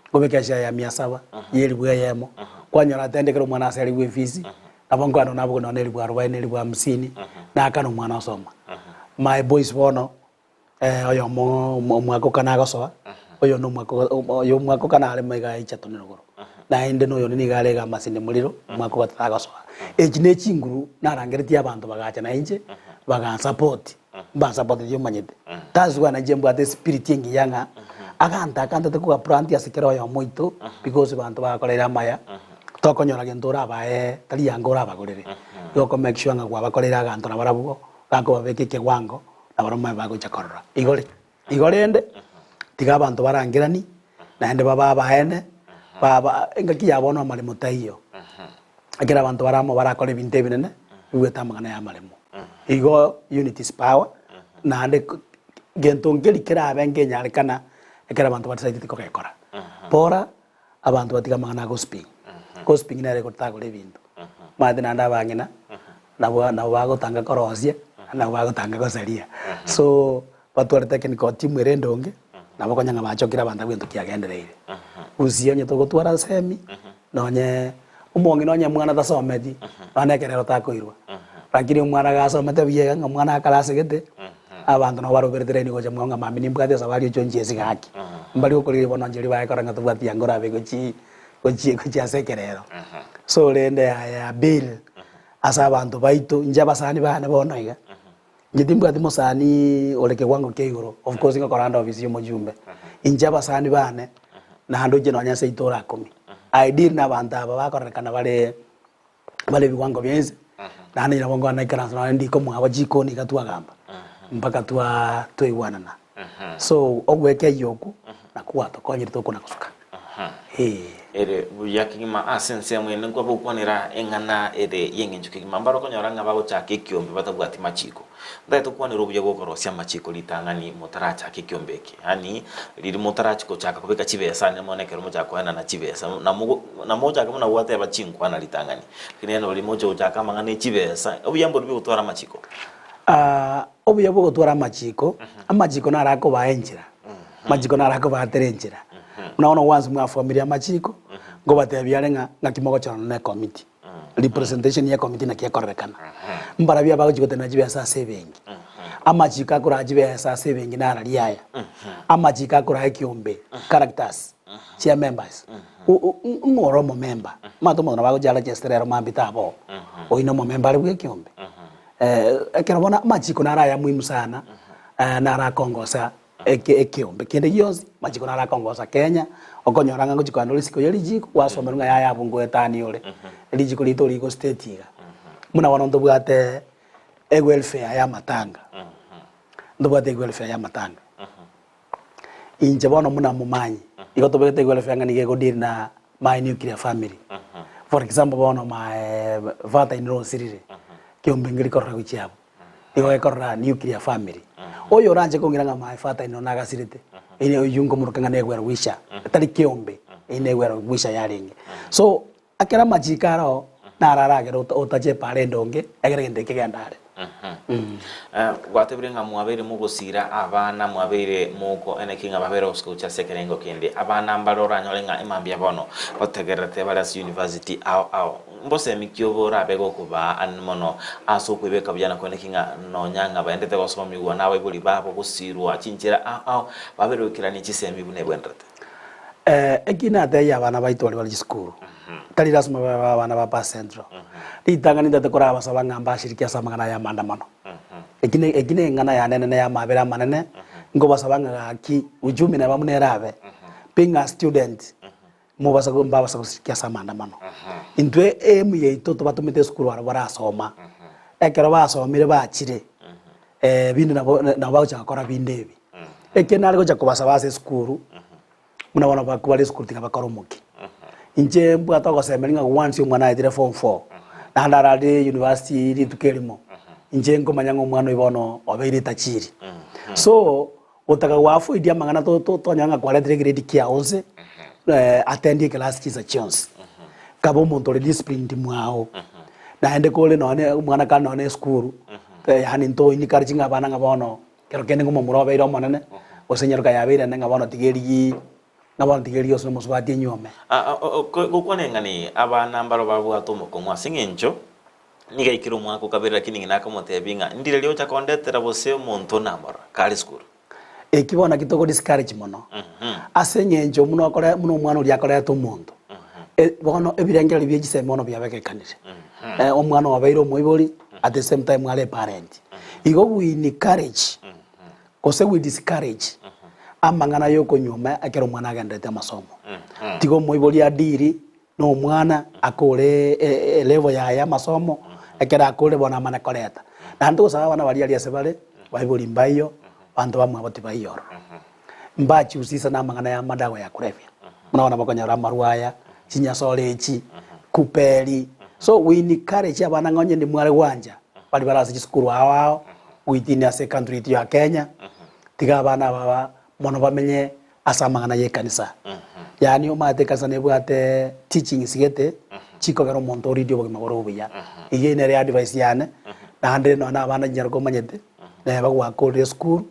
nkobeka eshare ya mia saba, ya elifu eyemo, kwanyora atende ekero omwana aserigwe efees, nabo nkoenda nabwo nonye na elifu arobaini, elifu hamsini, nakana omwana osoma. My boys bono, oyomo omwaka okane agosoa, oyo na omwaka oyo omwaka okane are maiga aichato na rogoro, naende na oyonde nigo are iga amasini morero, omwaka ogatato agosoa. Echi ne chinguru narangeretie abanto bagacha na inche, bagansupport, mbansupportetie omanyete. That's why nainche mbwate espirit engiya ng'a, aganto aka ntete koga plant ase kera oyomo oito, because banto bagakoreire amaya, tokonyora gento orabae tari yanga orabagorere. Igo oko make sure ng'a kwabakoreire aganto nabarabwo, gakobabeka ekewango, nabarabwo mbabe bagocha korora. Igore. Igo rende, tiga abanto barangerani, naende babe abaene, baba engaki ya bono amaremo taiyo. Ekero abanto bare amo barakore ebinto ebinene, bibwate amang'ana ya amaremo. Igo unity is power, naende ko gento nkeri kerabe nkenyarekana ekero abanto batisaideti kogekora. Bora, abanto batige amang'ana a gossiping. Gossiping nere egotagora ebinto. Omanyete naende abang'ina, nabo nabo bagotanga korosia, nabo bagotanga gosaria. So, batware technical team ere endonge, nabo okonyora ng'a bachokire abanto abwo egento kiagendereire. Gusii onye togotwara nsemi, nonye omong'ina onye mwana tasometi, nonya na ekerero takoirwa. Lakini omwana gasomete buya iga ng'a omwana akare asegete, abanto nabo baroberete laini gocha mwao ng'a mambia nimbwate esabari oche onchie ase gaki. Mbari gokorigereria bono inche riria bagekora ng'a tobwati yanga orabe gochi gochi gochia ase ekerero. So rende aya bill ase abanto baito, inche abasani bane bono iga, inche timbwati mosani ore kewango kia igoro, of course ngokora ande ofisi ya omojumbe. Inche abasani bane, naende oche nonye ase seito orakumie. I deal na abanto aba bakorerekana bare bare ebiwango bia inse, naende nabo nkogenda naikaransa nonye ndiko mwabo chikoni iga twagamba, mpaka twa twaigwanana. So ogwekeyia okwo, nakwo gwatokonyire tokona gosuka, eh. Ere buya kegima ase ensemo ende nkwabokwanera eng'ana ere y'engencho kegima. Mbare okonyora ng'a bagochaka ekiombe batabwati machiko. Ntagete gokwanera obuya bw'okorosia amachiko ritang'ani motarachaka ekiombe eke. Yaani riria motarachia gochaka kobeka chibesa ane mono ekero mochaka koenana chibesa namo namochake buna gwateba chinkwana ritang'ani. Lakini bono riria mogocha gochaka amang'ana e chibesa, obuya mboria bwa gotwara amachiko. Obuya bwa gotwara amachiko, amachiko naro akobaa enchera, amachiko naro akobaatera enchera. Buna bono once mwaformire amachiko, nkobatebia are ng'a ng'aki mogochorana na ecommittee, representation ya ecommittee naki ekororekana. Mbarabwo abagochia gotenena chibesa ase ebenki. Amachiko akoraa chibesa ase ebenki narari aya. Amachiko akoraa ekiombe, characters chia members. Ng'o ore omomemba? Omanyete omonto nabo agochia register ere mambia taba oo. Oyio na omomemba are bwa ekiombe. Ekero bono amachiko naro aya muhimu sana, naro akongosa eke ekiombe kende gionsi, amachiko naro akongosa Kenya, okonyora ng'a ngochia kogenda ore isiko ya richiko, gwasomerwa ng'a yaya abwo ngoetania ore. Richiko riaito rigo state iga. Buna bono ntobwate ewelfare ya amatanga, ntobwate ewelfare ya amatanga. Inche bono buna momanyi, igo tobegete ewelfare ng'a nigo egodeal na my nuclear family. For example bono my father in law osirire, kiombe nkeri korora gochia abwo, nigo gekorora nuclear family. Oyo oranche kong'ira ng'a my father in law nagasirete, eye oyio nkomoroka ng'a ne well wisher, etari kiombe, eyio ne well wisher yarenge. So, Ekero amachiko aroo, naro aragere otache epaara endonge, egere egento eke kegende are. Gwatebire ng'a mwabeire mogosiira abana, mwabeire moko eneki ng'a babere gosuka gochia ase ekerengo kende. Abana mbare oranyore ng'a emambia bono bategererete bare ase university ao ao. Mbosemi ki obo orabe gokobaa an mono ase okwebeka buya na koeneki ng'a nonya ng'a baendete gosomigwa nabaibori babo gosiirwa chinchera ao ao, babere goikerania chisemi buna ebwenerete? Eki natebie abana baito baria bare chisukuru, tari lasima babe abana ba Pass Central. Ritang'ani ntagete korabasaba ng'a mbashiriki ase amang'ana aya y'amaandamano. Eki ne eki ne eng'ana yane enene y'amabera amanene, nkobasaba ng'a gaki uchumi neba buna erabe, being a student, mobasa mbabasa goshiriki ase amaandamano. Intwe aim yaito tobatomete esukuru barabwo barasoma, ekero basomire bachire, binde nabo nabo bagocha gokora binde ebi. Eke nare gocha kobasaba ase esukuru, buna bono abakwo bare esukuru tiga bakore omokia. Inche mbwate ogosemeria ng'a once omwana aetire form four, naende arare university rituko erimo, inche nkomanya ng'a omwana oyio bono obeire etachiri. So, gotaka go avoid amang'ana to- to- tonyora ng'a kwaretire egrade kiago onsi, attend eclass chinsa chionsi. Kaba omonto ore disciplined mwago, naende kore nonye omwana kare nonye esukuru, yaani nto encourage ng'a abana ng'a bono. Ekero kende ng'omomura obeire omonene, gose enyaroka yabeire ende ng'a bono tiga erigi, ng'a bono tiga erigi gose nomosubati enyuome. Gokwana eng'ana eye, abana mbaro babwate omokong'u ase eng'encho nigo aikire omwaka o kabere lakini ng'ina akamotebia ng'a ndire riocha kondetera gose omonto namorora kare esukuru. Eki bono naki togo discourage mono, ase eng'encho buna okore buna omwana oria akoreta omonto, bono ebirengererio bie chisemi bono biabegekanire. Omwana obeire omoibori at the same time are a parent. Igo we encourage gose we discourage amang'ana ya okonyuoma ekero omwana agenderete amasomo. Tiga omoibori adeal na omwana akore elevel yaye ya amasomo, ekero akorire bono amane koreta. Naende togosaba abana baria aria ase bare, baibori mbaiyo, banto bamwabo tibaiyo ororo. Mbachihusisha na amang'ana ya amadawa ya kulevya, buna abana bakonyora amarwa aya, chinyasore echi, kuperi. So we encourage abana ng'a onye ndimware gwancha, baria bare ase chisukuru ao ao, within ase ecountry yaito ya Kenya, tiga abana aba ba mono bamenye ase amang'ana ya ekanisa. Yaani omanyete ekanisa nebwate teachings gete, chikogera omonto orindie obogima bore obuya. Eyio nere advice yane, naende nonya na abana chinyaroka omanyete, neba gwakorire esukuru,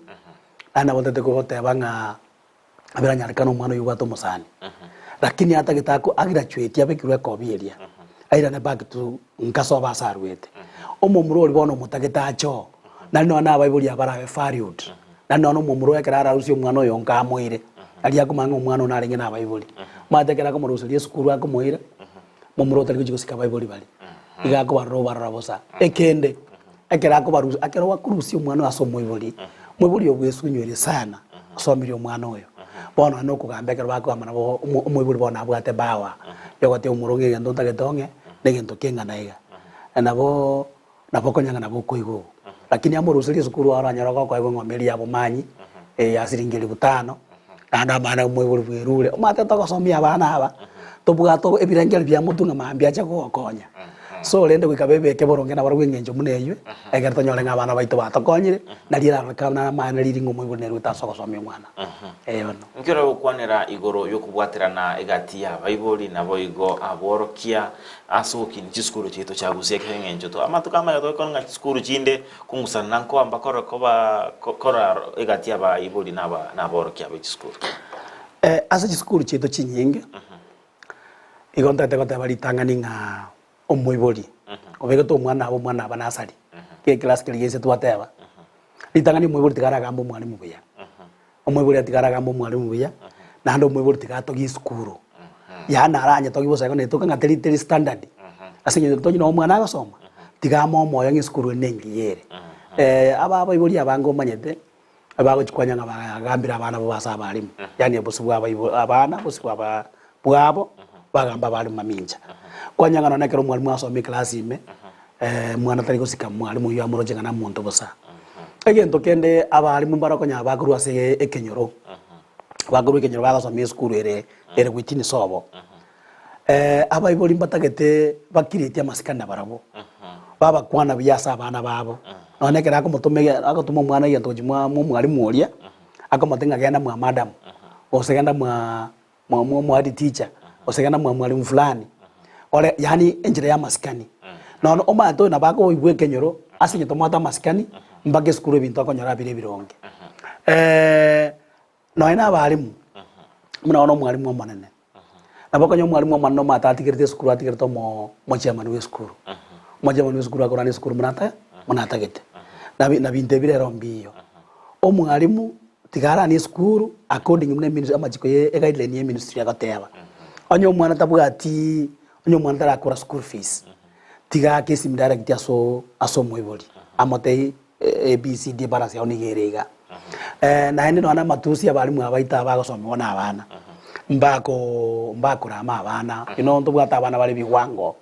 Naende nabo ntagete kogoteba ng'a biranyarekane omwana oyio obwate omosani, lakini atagete ako agraduate abekirwe ekobi eria, airane back to nka sobo ase arwete. Omomura oria bono omotagete ache oo, naende nonya na abaibori aba barabe valued, naende nonya na omomura oyo ekero ararusie omwana oyo nka amoire, aria akomanya ng'a omwana oyo narenge na abaibori. Omanyete ekero akomoruseria esukuru akomoira, momura otari gochia gosika abaibori baria, iga akobarora obarora bosa. Ekende. Ekero akobarusia, ekero gwakorusia omwana oyo ase omoibori, omoibori obwesunyuire sana, osomirie omwana oyo. Bono onye nokogamba ekero bakogamba nabo omo omoibori bono abwate power, yogoteba omorong'e egento ntagete ong'e, na egento keng'ana iga. Nabo nabo okonyora ng'a nabo okoigwa obo. Lakini amoruserie esukuru oranyore ogokoegwa eng'ombe eria ya bomanyi, ya siringi elifu tano, naende amang'ana omoibori bwerure. Omanyete togosomia abana aba, tobwate ebirengererio bia motwe ng'a mambia ache gogokonya. So rende goika bebeke boronge nabarabwo eng'encho buna eywo, ekero tonyore ng'a abana baito batokonyire, nario erarorekane buna amaene riri ng'a omoibori nerwete ase ogosomia omwana. Ee bono. Nki oragokwanera igoro y'okobwaterana egati y'abaibori naboigo aborokia ase ogokinia chisukuru chiaito chia Gusii ekero eng'encho to amatuko amaya togokora ng'a chisukuru chinde kong'usana na nkoamba kore koba kora egati y'abaibori na aba na aborokia be chisukuru? Ase chisukuru chiaito chinyinge, igo ntagete goteba ritang'ani ng'a omoibori obegete omwana abe omwana aba nasari, gekilasi keria gese twateba. Ritang'ani omoibori tiga aragambe omwalimu buya, omoibori tiga aragambe omwalimu buya, naende omoibori tiga atogie esukuru. Yaani aranyetogie bosa igo netoka ng'a teri teri standard, ase eng'encho tonya noo omwana agosoma, tiga ame omoyo ng'a esukuru ere nengiya ere. Aba abaibori abange omanyete, bagochi kwanya ng'a bagambire abana babo ase abalimu, yaani obosio bwa abaibo abana, obosio bwa aba bwabo, bagamba abalimu mamincha. Kwanya ng'a nonye ekero omwalimu asoma eclass ime, mwana tari gosika mwalimu oyio amoroche ng'a namonto bosa. Egento kende abalimu mbare okonyora bakorwa ase ekenyoro, bakorwa ekenyoro bagosoma esukuru ere ere within sobo. Abaibori mbatagete bakireti amasikani nabarabwo, babakwana buya ase abana babo, nonye ekero akomotoma ege agotoma omwana egento gochia mwa mwa omwalimu oria, akomotebia ng'a genda mwa madam, gose genda mwa mwa mwa mwa head teacher, gose genda mwa mwalimu fulani, ore yaani enchera ya amasikani. Nono omanyete oyo nabo akoigwa ekenyoro ase eng'encho tomwate amasikani, mpaka esukuru ebinto akonyora bire ebironge. Nonya na abalimu, buna bono omwalimu omonene, nabo okonyora omwalimu omonene omanyete atigerete esukuru atigerete omo omochairman bwa esukuru, omochairman bwa esukuru akorana esukuru buna ata buna atagete. Nabi na binto ebi rero mbiyo. Omwalimu tiga aranie esukuru according buna eministry amachiko ya eguideline ya eministry egoteba. Onye omwana tabwati onye omwana tarakora school fees, tiga ake esimi direct aso ase omoibori, amotebie ABCD ebalance yao nigo ere iga. Naende nonya na amatusi abalimu aba baito aba bagosomigwa na abana, mbako mbakorama abana, you know ntobwate abana bare ebiwango,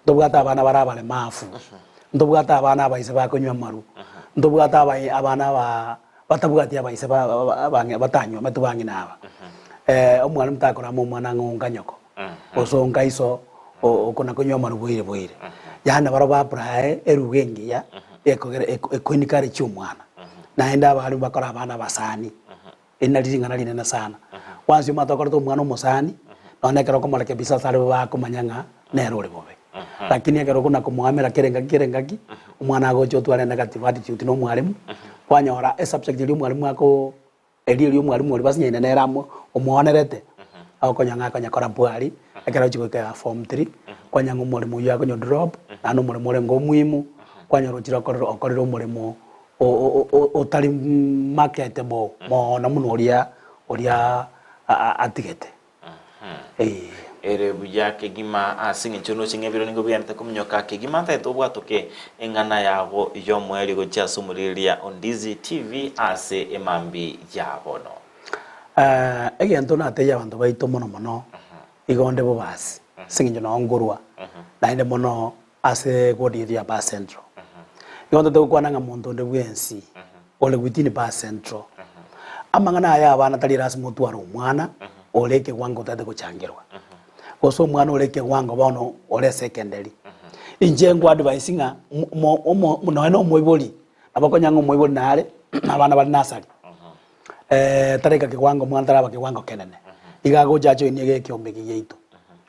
ntobwate abana bare abaremafu, ntobwate abana abaise bakonywa amaru, ntobwate abai abana aba batabwati abaise ba ba ba batanywometi bang'ina aba. Omwalimu takorama omwana ng'a onka nyoko. Gose onka iso okona konywa amaru boire boire. Yaani barabwo ba apply eruga engiya ekogera eko encourage omwana. Naende abarimu bakore abana abasani, eri nari ring'ana rinene sana. Once omanyete okorete omwana omosani, nonya ekero okomorekebisa ase aria bakomanya ng'a nere ore bobe. Lakini ekero okona komoamera kera engaki kera engaki, omwana agocha otware negative attitude na omwarimu, kwanyora esubject eria omwarimu ako Erio erio omwalimu oria basinyaine nere amo omoonerete, agokonya ng'a akonya kora bwari, ekero agochia goika form three, kwanya ng'a omoremo oyio akonya drop, naende omoremo orenge omuimu, kwanyora ochire okorire okorire omoremo o- o- otari marketable mono buna oria oria atigete. Eeh. Ere buya kegima ase eng'encho noche ng'a ebiro nigo bigenderete kominyoka kegima ntagete obwatoke eng'ana yago y'omoerio gochia ase omorigereria o Ndizi TV ase emambi ya bono. Egento natebie abanto baito mono mono igo onde bobasi ase eng'encho noo nkorwa naende mono ase ward yetu ya Bar Central. Igo ntagete gokwana ng'a monto onde bwensi ore within Bar Central, amang'ana aya abana tari lasima otware omwana ore ekewango otagete gochangerwa, gose omwana ore ekewango bono ore secondary. Inche nko advise ng'a mo- omo nonya na omoibori, nabo okonyora ng'a omoibori nare na abana bare nursery, taraika kewango omwana taraba kewango kenene, iga agocha ajoinie iga ekiombe eke giaito,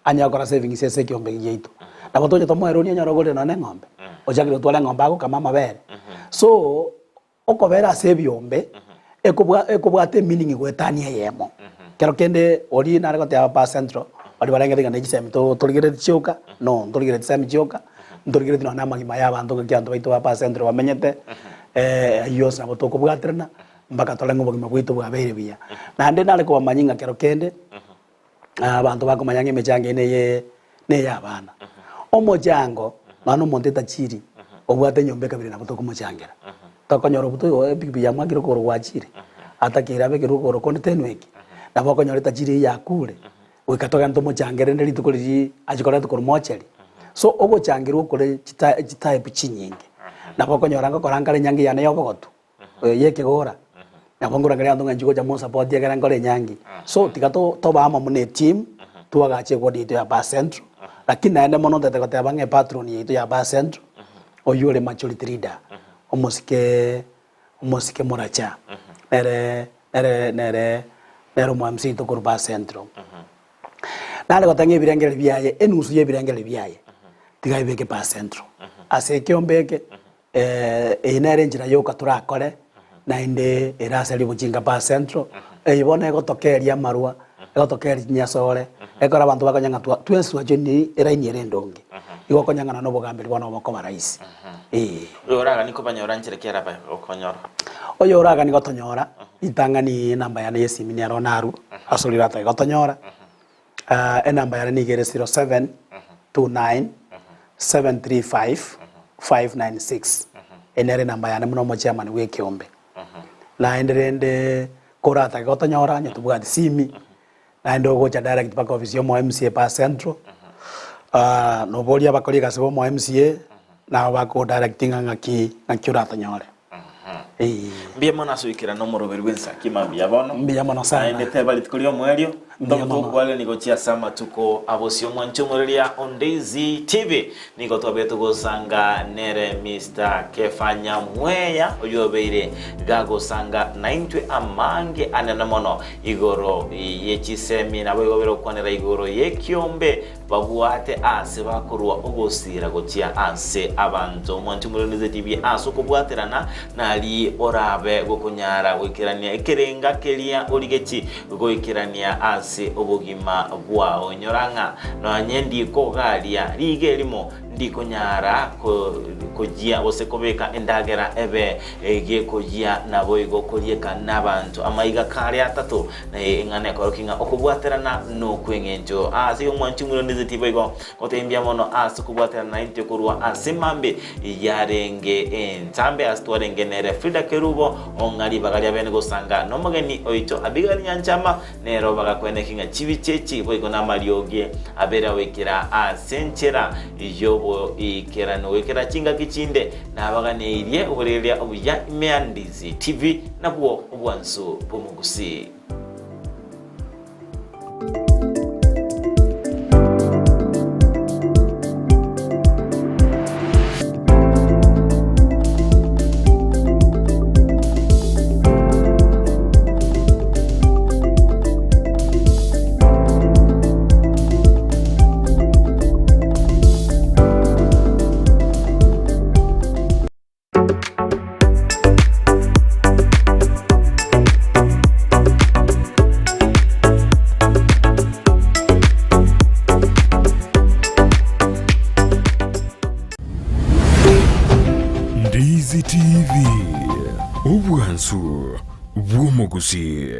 anyare gokora savings ase ekiombe eke giaito. Nabo tocha tomoe eroni anyore ogorere nonya na eng'ombe, ochakire gotwara eng'ombe agokama amabere. So, okobera ase ebiombe, ekobwa ekobwata emeaning goetania eyemo. Kero kende oria nare goteba pa central, baria barengete ng'a ne chisemi to torigereti chioka, no, ntorigereti chisemi chioka, ntorigereti nonya na amagima ya abanto ng'aki abanto baito ba pa central bamenyete, ayio yonsi nabo tokobwaterana, mpaka tore ng'a obogima bwaito bwabeire buya. Naende nare kobamanyia ng'a kero kende, abanto bakomanya ng'a emechango eye neye neye abana. Omochango, nonya na omonto etachiri, obwate enyomba ekabere nabo tokomochangera. Tokonyora obuto oyo epikipiki yamwakire okogoro gwachire, atakeire abekerwe okogoro konde tenweki, nabo okonyora etachiri eyio yakure, goika togende tomochangere rende rituko riria achia koreta korwa mochari. So ogochangerwa okore chita chitype chinyinge, nabo okonyora ngokora nkare enyangi yane ya obogotu. Y'ekegora, nabo nkorangeria abanto ng'a inchuo gocha monsupport ekere nkore enyangi. So tiga to tobe amo buna eteam, twagache eward yaito ya Bar Central, lakini naende mono ntagete goteba ng'a epatron yaito ya Bar Central, oyio ore majority leader, omosike omosike Moracha, nere nere nere nere omo MC oito korwa Bar Central. Nare goteba ng'a ebirengererio biaye, enusu ya ebirengererio biaye, tiga abibeke Bar Central. Ase ekeombe eke, Eye nere enchera yoka torakore, naende ere ase ribochinga pa central, eye bono egotokeria amarwa, egotokeria chinyasore, ekero abanto bakonya ng'a twa twensi twachonire eraini ere endonge, igo okonyang'ana na obogamberi bono bokoba rahisi, eeh. Oyo oraganie kobanyora nchera ki arabe okonyora? Oyo oragani gotonyora, ritang'ani enamba yane ya esimi nero narwo, ase oria oratake gotonyora, enamba yane nigo ere 0729 735 596. Eye nere enamba yane buna omochairman bwa ekeombe. Naende rende koratake gotonyora onye tobwati simi, naende ogocha direct mpaka ofisi ya omo MCA pa Central, noboria abakori egasi ba omo MCA, nabo bakogodirectinga ng'aki ng'aki oratonyore. Eeh. Mbuya mono ase oikerana omoroberi bw'ensaki mambia bono. Mbuya mono sana. Naende teba rituko ri'omoerio, Mbuya ntobe mono. tokwarerania gochia ase amatuko abosio. Omwanche omoreria o Ndizi TV, nigo twabeire togosanga nere Mister Kefa Nyamweya, oyio obeire gagosanga naintwe amange anene mono igoro ye chisemi, naboigo obeire gokwanera igoro y'ekiombe Babwate aase bakorua ogosiira gochia ase abanto. Omwanchi omorende TV ase okobwaterana nari orabe gokonyara goikerania ekerenga keria origechi goikerania ase obogima bwao. Inyora ng'a nonye ndikogaria riiga erimo ndikonyara koyia gose kobeka endagera ebe gekoyia naboigo korieka nabanto amaiga kare atato. Na eng'ana ekorokia ng'a okobwaterana nokw'engencho. Ase igo mwanche omwiranize tiboigo gotebia mbuya mono ase okobwaterana naintwe korwa ase mambe yarenge entambe ase twarenge nere Frida Kerubo ong'a ribaga ria bene gosanga nomogeni oito Abigail Nyanchama nero bagakweneki ng'a chibicha echi boigo namariogi abere goikera ase enchera yoboikeranu goikera chingaki chinde nabaganeirie oborereria obuya ime ya Ndizi TV nabwo obwansu bw'omogusii. Ndizi TV, obwansu bw'omogusii.